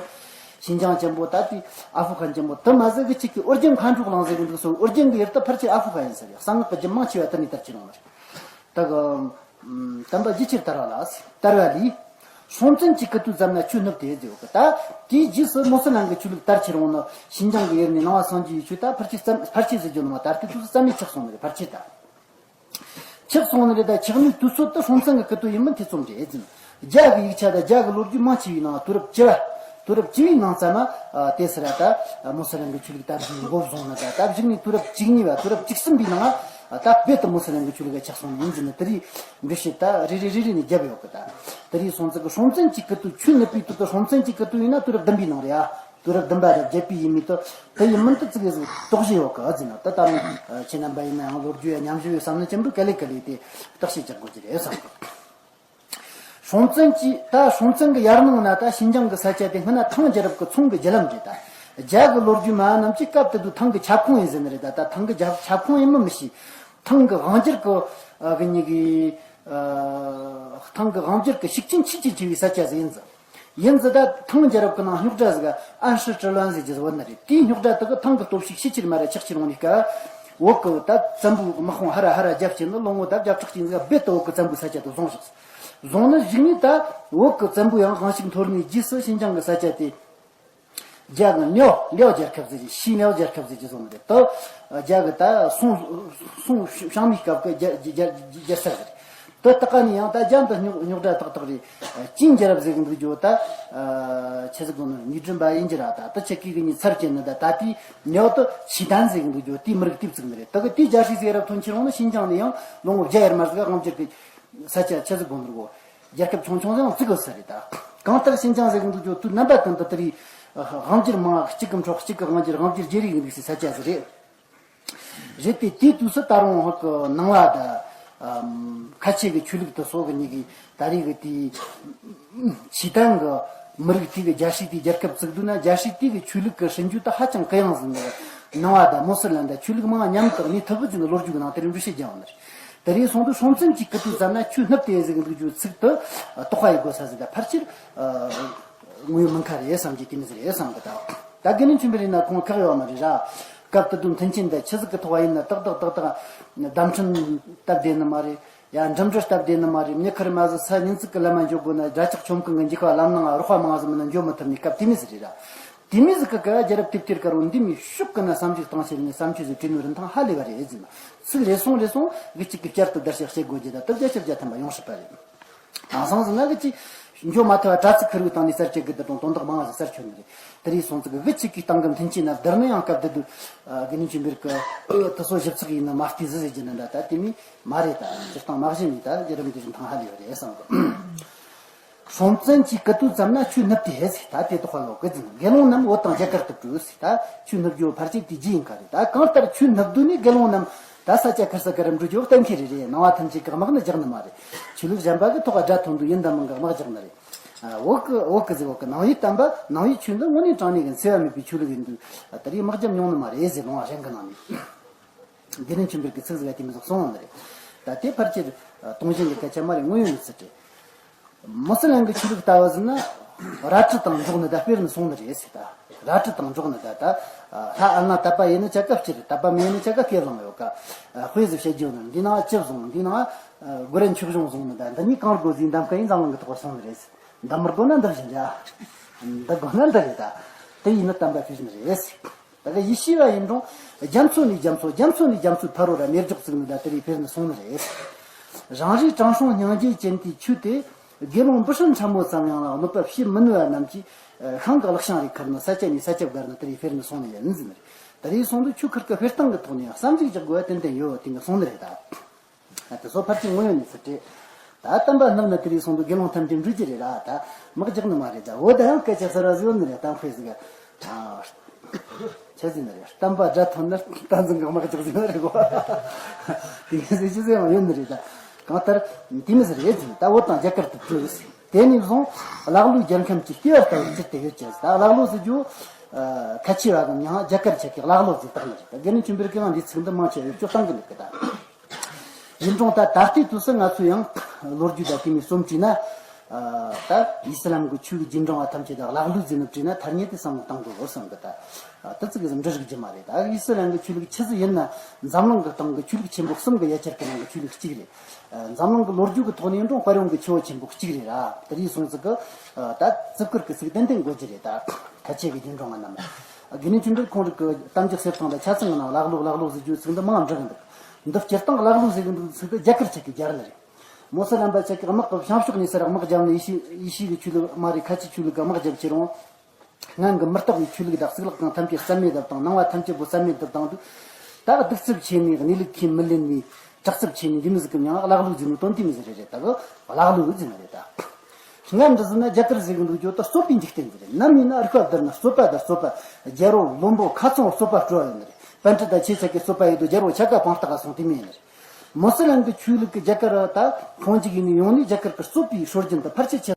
ཤིན་ཅང་ཅན་པོ་ད་དེ་ཨ་ཧྥུ་ཧན་ཅན་པོ་དེ་མ་ཟད་གི་གཅིག་གི་ཨོ་རྒྱན་མཁའ་འགྲོའི་གླིང་ཟེར་གི་འདུག་སོ། ཨོ་རྒྱན་གི་ཡུལ་དེ་ཕལ་ཆེར་ཨ་ཧྥུ་ཧན་ཡིན་ཟེར་ཡ། གསང་སྔགས་ཀྱི་རྒྱུན་མང་ཆེ་བ་དེ་ནས་དར་གྱི་རུང་བར། ད་གི་ཨམ་བསྟན་པ་རྒྱ་ཆེར་དར་བ་ལ་ཟེར། དར་བ་ལས། སྲོང་བཙན་གྱི་སྐུ་དུས་ཙམ་ན་ཆུ་སྣུབས་ཏེ་ཟེར་གི། ད་དེའི་རྗེས་སུ་མུ་སི་ལམ་གྱི་ཆོས་ལུགས་དར་ཁྱེར་ཡོང་ནི། ཤིན་ཅང་གི་ཡུལ་ནས་ནང་པ་སངས་རྒྱས་ཀྱི་ཆོས་ད་ཕལ་ཆེར་རྩ་ཕལ་ཆེར་ཟེར་རྒྱུ་ནི་མ། ད་ལྟའི་དུས་སུ་རྩ་མེད་ཆགས་སོང་ནི་རེད། ཕལ་ཆེར་ད། ཆགས་སོང་ནི་རེད། ད་ཆགས་ནི་དུས་ཚོད་དེ་སྲོང་བཙན་གྱི་སྐུ་དུས་ཡིན་མིན་ཐེ་ཚོམ་རེད་ཟེར། རྒྱ་གི་ཡིག་ཆ་དང་རྒྱ་གི་ལོ་རྒྱུས་མང་ཆེ་བའི་ནང་དུས་རབས་བཅུ་བ། དུས་རབས་བཅུ་བའི་ནང་ཙམ་མ་དེ་ཟེར་ར། ད་མུ་སི་ལིམ་གྱི་ཆོས་ལུགས་དར་རྒྱས་འགོ་བཟུང་ནི། ད་ད་གཞུག་ནས་དུས་རབས་བཅུ་གཉིས་པ། དུས་རབས་བཅུ་གསུམ་པའི་ནང་ ད་རྦད་དེ་མུ་སི་ལིམ་གྱི་ཆོས་ལུགས་ལ་ཆགས་སོང་ནི་ཡིན་ཟེར་ནས། དེ་རིགས་འགྲེལ་བཤད་ད་རེ་རེ་རེ་རེ་ནས་བརྒྱབ་ཡོད་གི། ད་དེ་རིགས་སོང་ཙང་གི་སྲོང་བཙན་གྱི་སྐུ་དུས་ཆོས་ནུབ་པའི་དུས་དེ། སྲོང་བཙན་གྱི་སྐུ་དུས་ཡིན་ན་དུས་རབས་བདུན་པའི་ནང་རེད་ཨ། དུས་རབས་བདུན་པ་རེད། བརྒྱད་པའི་ཡས་མས་དེ། དེ་ཡིན་མིན་དེ་ཙི་གེ་ཟིག་དོགས་གཞི་ཡོད་གི་ཟེར་ན། ད་ད་རུང་ཁྱེད་རྣམ་པ་ཡིན་ན་ཡང་ལོ་རྒྱུས་ཡ་ཉམས་ཞིབ་ཡོད་བསམ་ན་ཅན་པོས་ག་ལེ་ག་ལེ་དེ་བརྟག་དཔྱད་རྒྱག་དགོས་ཀྱི་རེད་བསམ་གི། སྲོང་བཙན་གྱིས། ད་སྲོང་བཙན་གྱི་ཡར་ནང་ན་ད་ཞིན་ཅང་གི་ས་ཆ་དེ་སྔོན་ན་ཐང་རྒྱལ་རབས་ཀྱི་ཚོང་གི་རྒྱུ་ལམ་རེད། ད་རྒྱ་གི་ལོ་རྒྱུས་མ་རྣམས་ཀྱིས་སྐབས་དེ་དུས་ཐང་གི་ཁྱབ་ཁོངས་ཡིན་ཟེར་ནི་རེད། ད་ད་ཐང་གི་རྒྱ་ཁྱབ་ཁོངས་ཡིན་མིན་མི་ཤེས། ཐང་གི་དབང་སྒྱུར་གྱི་ཨ་གི་ཉིད་ཀྱི་ཨ་ཐང་གི་དབང་སྒྱུར་གྱི་ཤུགས་རྐྱེན་ཆེས་ཆེ་ཆེ་བའི་ས་ཆ་ཟིག་ཡིན་ཟེར། ཡིན་ཟེར། ད་ཐང་རྒྱལ་རབས་ཀྱི་ནང་རྙོག་དྲ་ཟིག་ཨན་ཧྲི་ཀྲི་ལན་ཟེར་གྱི་བོད་ན་རེད། དེའི་རྙོག་དྲ་དག་གི་ཐང་གི་སྟོབས་ཤུགས་ཤས་ཆེར་མ་ར་ཆག་ཆེར་འོང་ནས་ཀ། བོད་གི་ད་བཙན་པོའི་དམག་དཔུང་ཧ་ར་ཧ་ར་རྒྱབ་བྱས་ནས་ལོ་ངོ་ད་བརྒྱ་ཕྲག་གཅིག་ཟིག་རྦད་དེ་བོད་གི་བཙན་པོའི་ས་ཆ་དུ་བཟུང་བཞག་བཟུང་ནས་གཞུག་ནས་ད་བོད་གི་བཙན་པོ་ཡང་དབང་ཤུགས་འཐོར་ནས་རྗེས་སུ་ཞིན་ཅང་གི་ས་ཆ་དེ་རྒྱ་གི་ལེའོ། ལེའོ་རྒྱལ་ཁབ་ཟེར་གྱི། ཞི་ལེའོ་རྒྱལ་ཁབ་ཟེར་གྱི་བཟུང་ནས་ད་རྒྱ་གི་ད་སུང་སུང་ཞང་མིའི་སྐབས་ཀྱི་རྒྱལ་རྒྱལ་རྒྱལ་ས་རེད། དེ་དག་ག་ནས་ཡང་ད་རྒྱ་འདི་རྙོག་རྙོག་དྲ་ཏག་ཏག་རེད། ཨ་ཅིན་རྒྱལ་རབས་ཟེར་གི་འདུག་རྒྱུ་ད། ཨ་ཆི་ཟིག་གོ་ནོ་ཉིས་སྒྲིམ་པ་ཡིན་གྱི་ར། ད་ད་ཆི་གི་གི་ཉིས་ཚར་བྱས་ནི་ད། ད་དེའི་ལེའོ་དེ་ཆི་ཏན་ཟེར་གི་འདུག་རྒྱུ་དེའི་མི་རིགས་དེ་བཙུགས་ནི་རེད། དེ་གི་དེའི་རྒྱལ་སྲིད་ཟེར་རབས་ཐོན་ཁྱེར་འོང་ནི་ཞིན་ཅང་ནས་ཡང་ལོ་ངོ་བརྒྱ་ཡར་མར་ཟིག་དབང་སྒྱུར་གི་ས་ཆ་ཆི་ཟིག་གོ་ནོ་གོ། རྒྱལ་ཁབ་ཆུང་ཆུང་ཟིག་བཙུགས་གི་ས་རེད། ད་གང་ལྟར་ཞིན་ཅང་ཟེར་གི་འདུག་རྒྱུ་དུས་རྣམ་པ་ཀུན་ཏུ་དེ་རིགས་དབང་སྒྱུར་མང་། གཅིག་གི་འཕྲོ་གཅིག་གི་དབང་སྒྱུར། དབང་སྒྱུར་བརྗེ་རེས་གི་འདུག་སའི་ས་ཆ་ཟིག་རེད། རེད་དེ། དེའི་དུས་སུ་ད་རུང་ཧོ་གི་ནང་བ་དང་ཨམ་ཁ་ཆེ་གི་ཆོས་ལུགས་དེ་སོགས་གི་ཉིད་ཀྱི་ད་རེས་གི་དེའི་ཆི་ཏན་གི་མི་རིགས་དེ་གི་རྒྱལ་སྲིད་དེའི་རྒྱལ་ཁབ་བཙུགས་དུས་ན། རྒྱལ་སྲིད་དེ་གི་ཆོས་ལུགས་གི་སྲིད་ཇུས་དེ་ཧ་ཅང་གུ་ཡངས་ཟིག་ནི། ནང་བ་དང་མུ་སི་ལིམ་དང་ཆོས་ལུགས་མང་མཉམ་དུ་གནས་ཐུབ་གི་ཟེར་ནི་ལོ་རྒྱུས་ཀྱི་ནང་དེ་རིང་འགྲེལ་བཤད་རྒྱག་ཡོང་ནི་རེད། དེ་རིང་སོང་དུས་སྲོང་བཙན་གྱི་སྐུ་དུས་ཙམ་ན་ཆོས་བསྣུབས་ཏེ་ཟེར་གི་འདུག་རྒྱུའི་ཚིག་དེ་དོགས་པ་ཡོད་དགོས་ས་ཟིག་དང་ཕལ་ཆེར་དངོས་ཡོད་མིན་ཁ་རེད་བསམ་གྱི། དེ་མི་ཟེར་རེད་བསམ་གི། ད་ད་དགེ་འདུན་ཆོས་འཕེལ་ཡིན་ན་ཁོང་ཁག་ཡོད་མ་རེད་ར། སྐབས་དེ་དུས་མཐུན་རྐྱེན་འདི་ཆི་ཟིག་གི་ཐོག་བ་ཡིན་ན། ཏག་ཏག་ཏག་ཏག་བརྡ་འཕྲིན་སྟབས་བདེ་ནི་མ་རེད། ཡ་འགྲིམ་འགྲུལ་སྟབས་བདེ་ནི་མ་རེད། མྱི་ཁེར་མ་ཟིག་ས་ཉིན་ཚིག་གི་ལམ་མ་འགྱོ་དགོས་ན། དགྲ་ཇག་ཆོམ་གང་གི་འཇིགས་པ་ལམ་ནང་རོགས་པ་མང་ཟིག་མིན་ན་འགྱོ་མི་ཐུབ་ནི་སྐབས་དེ་མི་ཟིག་རེད་ར། དེ་མི་ཟིག་གི་ཀ་རྒྱལ་རབས་དེབ་ཐེར་དཀར་བོ་འདི་མི་ཤུགས་ཀུན་ན་བསམ་གཞིག་བཏང་ཕྱིར་ནས་བསམ་ཚུལ་ཟིག་བྲིས་ནོ་རིན་ཐང་ཧ་ལས་པ་རེད་ཟེར་ན། ཚིག་རེ་ཟུང་རེ་ཟུང་གི་གཅིག་གི་བསྐྱར་དུ་བརྡར་ཤ་བྱེད་དགོས་རྒྱུ་ད་ལྟ་བརྒྱ་ཆ་བརྒྱ་ཐམ་པ་ཡོངས་སྲིད་པ་རེད། དེང་སང་ཟིན་ན་གི་ཅི་འགྱོ་མ་ཐུབ་པ་དྲ་ཚིགས་ཁུར་བུ་བཏང་ནས་གསར་བཅད་གི་དུ་དང་དོན་དག་མང་ཟིག་གསར་ཆོད་ནི་རེད། དེ་རིང་སོང་ཚིག་གི་གི་ཅིག་གི་སྟེང་གི་མཐུན་རྐྱེན་ན་བསྡུར་ན་ཡང་སྐབས་དེ་དུས་དགེ་འདུན་ཆོས་འཕེལ་གི་དུ་སོ་ཞིབ་ཚགས་ཡིན་ན་མ་བལྟས་ཟིག་ཟེར་གྱི་ནི་འདྲ། ད་དེ་མི་མ་རེད། ད་སྤྱིར་བཏང་མ་གཞི་ནས་ད་རྒྱལ་རབས་འདི་རིན་ཐང་ཧ་ལས་པ་རེད་བསམ་གི། སྲོང་བཙན་གྱི་སྐུ་དུས་ཙམ་ན་ཆོས་བསྣུབས་ཏེ་ཟེར། ད་དེ་དོགས་པ་ཡོད་གི་ཟེར། དགེ་སློང་རྣམས་བོད་དང་རྒྱ་གར་དུ་བྲོས་ཟེར། ད་ཆོས་བསྣུབས་རྒྱུ་ཕལ་ཆེར་དེའི་རྗེས་ཡིན་ཁ་རེད། ད་གང་ལྟར་ཆོས་བསྣུབས་དུས་ནས་དགེ་སློང་རྣམས་ད་ས་ཆ་ཁར་ས་ཁར་འགྲོ་རྒྱུ་གཏན་འཁེལ་རེ་རེད། ནང་བ་ཐམས་ཅད་ཀྱི་དམག་ནི་རྒྱག་ནི་མ་རེད། ཆོས་ལུགས་གཞན་པ་གི་ཐོག་དགྲ་ཐོན་དུས་ཡིན་དང་མིན་གི་དམག་རྒྱག་ནི་རེད། ཨ་བོད་གི་བོད་གི་ཟེར། བོད་གི་ནང་པའི་བསྟན་པ་ནང་པའི་ཆོས་འདི་དངོས་གནས་དྲང་གནས་གི་འཚེ་བ་མེད་པའི་ཆོས་ལུགས་ཡིན་དུས། ད་རེས་དམག་རྒྱབ་མྱོང་ནི་མ་རེད་ཟེར། ལུང་བ་གཞན་གི་ནང་ནས། དགེ་འདུན་ཆོས་འཕེལ་གྱི་ཚིག་ཟིག་ག་དེ་མི་ཟིག་གསུངས་ནི་རེད། ད་དེ་ཕལ་ཆེར་དུང་ཞེན་གྱི་སྐད་ཆ་མ་རེད། དངོས་ཡོད་ནས་ཚུལ་རེད། མུ་སི་ལིམ་གྱི་ཆོས་ལུགས་ལྟ་བུ་ཟིན་ན་རལ་གྲི་དང་འགྲོགས་ནི་ད་སྤེལ་ནི་སོང་ནི་རེད་ཟེར། ད་རལ་གྲི་དང་འགྲོགས་ནི་ད། ད་ལྷ་ཨ་ལྔ་དད་པ་ཡིན་ནི་ཆ་ག་སྤྱིར། དད་པ་མེད་ནི་ཆ་ག་སྐེ་ལང་ཡོད་ཀ། དཔེ་ཟིག་བཤད་རྒྱུ་ནི་འདི་ན་ཅི་བཟུང་། འདི་ན་སྒོ་ར་མཆོད་གཞུང་བཟུང་ནི་ད། འདི་གཉིས་གང་དགོས་ཟིག་འདམ་ཀ་ཡིན་འཛམ་གླིང་གི་ཐོག་སོང་ནི་རེད། འདི་མི་དགོས་ན་འདི་བཞིན་རེད། འདི་དགོས་ན་འདི་རེད། ད་དེ་ཡིན་ན་བསྟན་པ་ཕུལ་ནི་རེད། ད་ག་ཡེ་ཤེས་པ་ཡིན་རུང་རྒྱ་མཚོ་ནས་རྒྱ་མཚོ། རྒྱ་མཚོ་ནས་རྒྱ་མཚོའི་ཕ་རོལ་ར་མེ་སྒྱོགས་བཙུགས་ནི་ད་དེ་རིགས་སྤེལ་ནི་སོང་ནི་རེད། རང་རེའི་དྲང་སྲོང་སྙིང་རྗེ་ཅན་དེའི་ཆོས་དེ་དགེ་སློང་བུ་སྲིན་ཕྲ་མོ་ཙམ་ཡང་ལ་གནོད་པ་བྱེད་མི་ནུས་པ་རྣམས་ཀྱིས་ཤིང་གི་ལག་ཤིང་རེ་ཁུར་ནས་ས་ཆ་ནས་ས་ཆ་བརྒལ་ནས་དེ་རིགས་སྤེལ་ནི་སོང་ནི་ཡིན་ཟེར་ནི་རེད། དེ་རིགས་སོང་དུས་ཆོས་ཁུར་གི་སྤེལ་སྟངས་ཀྱི་ཐོག་ནས་ཡང་བསམ་གཞིག་རྒྱག་དགོས་པ་ཏན་ཏན་ཡོད་པ་དེ་ནི་སོང་ནི་རེད་ད། ཨ་དེ་ཚོ་ཕལ་ཆེར་དངོས་ཡོད་གནས་ཚུལ་རེད། ད་བསྟན་པ་བསྣུབས་ནས་དེ་རིང་སོང་དུས་དགེ་སློང་ཐམས་ཅད་འགྲོ་རྒྱུ་རེད་ར། ད་དམག་རྒྱག་ནི་མ་རེད། ད་འོ་ད་ཡང་སྐད་ཆ་ཟེར་བ་ཟིག་ཡོད་ནི་རེད། གཏམ་དཔེ་ཟིག་ཨ་ཆི་ཟེར་ནི་རེད། བསྟན་པ་དགྲ་ཐོན་ན་བསྟན་འཛིན་གྱི་དམག་རྒྱག་ཟེར་ནི་རེད་གོ། དེ་ག་ཟེར་ཆི་ཟེར་ཡང་ཡོད་ནི་རེད། ད་གང་ལྟར་དེ་མི་ཟེར་རེད་ཟེར། ད་བོད་དང་རྒྱ་གར་དུ་བྲོས་ཟེར། དེ་ནས་བཟུང་ཀླ་ཀློའི་རྒྱལ་ཁམས་ཀྱི་ལྟེ་བ་ལྟ་བུར་གྱུར་ཏེ་ཡོད་ཅེས། ད་ཀླ་ཀློ་ཟེར་རྒྱུ་ཁ་ཆེ་བ་གམ་ཡང་རྒྱ་གར་ཆ་གི་ཀླ་ཀློ་ཟེར་བཏགས་ནི་རེད། ད་དགེ་འདུན་ཆོས་འཕེལ་གྱིས་ཡང་འདིའི་ཚིག་འདི་མང་ཆེ་བ་བེད་སྤྱོད་བཏང་གི་འདུག་གི་ད། ཡིན་རུང་ད་ད་ལྟའི་དུས་སུ་ང་ཚོས་ཡང་ལོ་རྒྱུས་དང་དེ་མོའི་རྩོམ་བྲིས་ན། ད་ཨི་སི་ལམ་གྱི་ཆོས་ཀྱི་རྗེས་འབྲང་བ་ཐམས་ཅད་ད་ཀླ་ཀློ་ཟེར་ནི་བྲིས་ན་ཐ་སྙད་དེ་བསམ་བློ་བཏང་དགོས་བསམ་གི་ད། ད་ཙི་གི་ཟིག་འབྲི་རིགས་ཀྱི་མ་རེད། ད་ཨི་སི་ལམ་གྱི་ཆོས་ལུགས་ཆི་ཟིག་ཡིན་ན་འཛམ་གླིང་གི་སྟེང་གི་ཆོས་ལུགས་ཆེན་པོ་གསུམ་གི་ཡ་གྱལ་གྱི་ནང་གི་ཆོས་ལུགས་གཅིག་རེད། འཛམ་གླིང་གི་ལོ་རྒྱུས་ཀྱི་ཐོག་ནས་ཡིན་རུང་དཔལ་ཡོན་གྱི་ཆུ་བོ་ཆེན་པོ་གཅིག་རེད་ར། དེ་རིགས་སོང་ཙི་གི་ད་བརྩི་བཀུར་གྱི་ཚིག་ཏན་ཏན་དགོས་ཀྱི་རེད། ད་ཁ་ཆེ་གི་རྗེས་འབྲང་བ་རྣམས། དགེ་འདུན་ཆོས་འཕེལ་ཁོང་རིགས་ཀྱི་གཏམ་རྒྱུད་གསེར་ཐང་དང་ཆ་ཚང་གི་ནང་ཀླ་ཀློ་ཀླ་ཀློ་ཟེར་རྒྱུའི་ཚིག་འདི་མང་འབྲི་གི་འདུག་འདི་སྤྱིར་བཏང་ཀླ་ཀློ་ཟེར་གི་འདུག་ཚིག་འདི་རྒྱ་གར་ཆ་གི་སྦྱར་ནི་རེད། མོ་སི་རམ་པ་ཆ་གི་དམག་གི་བྱང་ཕྱོགས་ནས་སར་དམག་བརྒྱབ་ནས་ཡེ་ཤུ་ཡེ་ཤུ་གི་ཆོས་ལུགས་མ་རེད། ཁ་ཆེ་ཆོས་ལུགས་གི་དམག་བརྒྱབ་ཀྱི་རུང་། སྔོན་གྱི་མི་རྟག་པའི་ཆོས་ལུགས་དང་གཙུག་ལག་ཁང་ཐམས་ཅད་རྩ་མེད་བཏང་། ནང་བ་ཐམས་ཅད་པོ་རྩ་མེད་བཏང་དུས། ད་གདུག་རྩུབ་ཆེ་ནས་གནས་ལུགས་ཁས་མི་ལེན་ནས་དྲག་རྩུབ་ཆེ་ནས་འདི་མི་ཟིག་གི་མྱང་བཀླག་ལུགས་ཟིག་ནི་དོན་དེ་མི་ཟིག་རེད་རེད། ད་གི་བཀླག་ལུགས་ཟིག་ནི་རེད་ད། སྔར་འདྲ་ཟིག་ན་རྒྱ་གར་ཟིག་གི་འདུག་རྒྱུ་ད་རྩོད་པའི་འཇིག་རྟེན་ཟིག་རེད། ནམ་ཡིན་ན་རིག་པ་བསྡུར་ན་རྩོད་པ་དང་རྩོད་པ། རྒྱལ་པོ་བློན་པོ་ཁ་ཚང་རྩོད་པ་སྤྲོ་བ་ཡོད་ནི་རེད། པཎྜི་ཏ་ཆེ་ཆ་གི་རྩོད་པ་ཡོད་དོ། རྒྱལ་པོ་ཆ་ག་པང་རྟགས་སོང་དེ་མིན་ནི་རེད། མུ་སི་ལིམ་གི་ཆོས་ལུགས་ཀྱི་རྒྱ་གར་ད་ཁོང་ཅིག་ཡིན་ནི་ཡོང་ནི་རྒྱ་གར་གི་རྩོད་པའི་སྲོལ་རྒྱུན་དུ་ཕལ་ཆེར་ཆེ།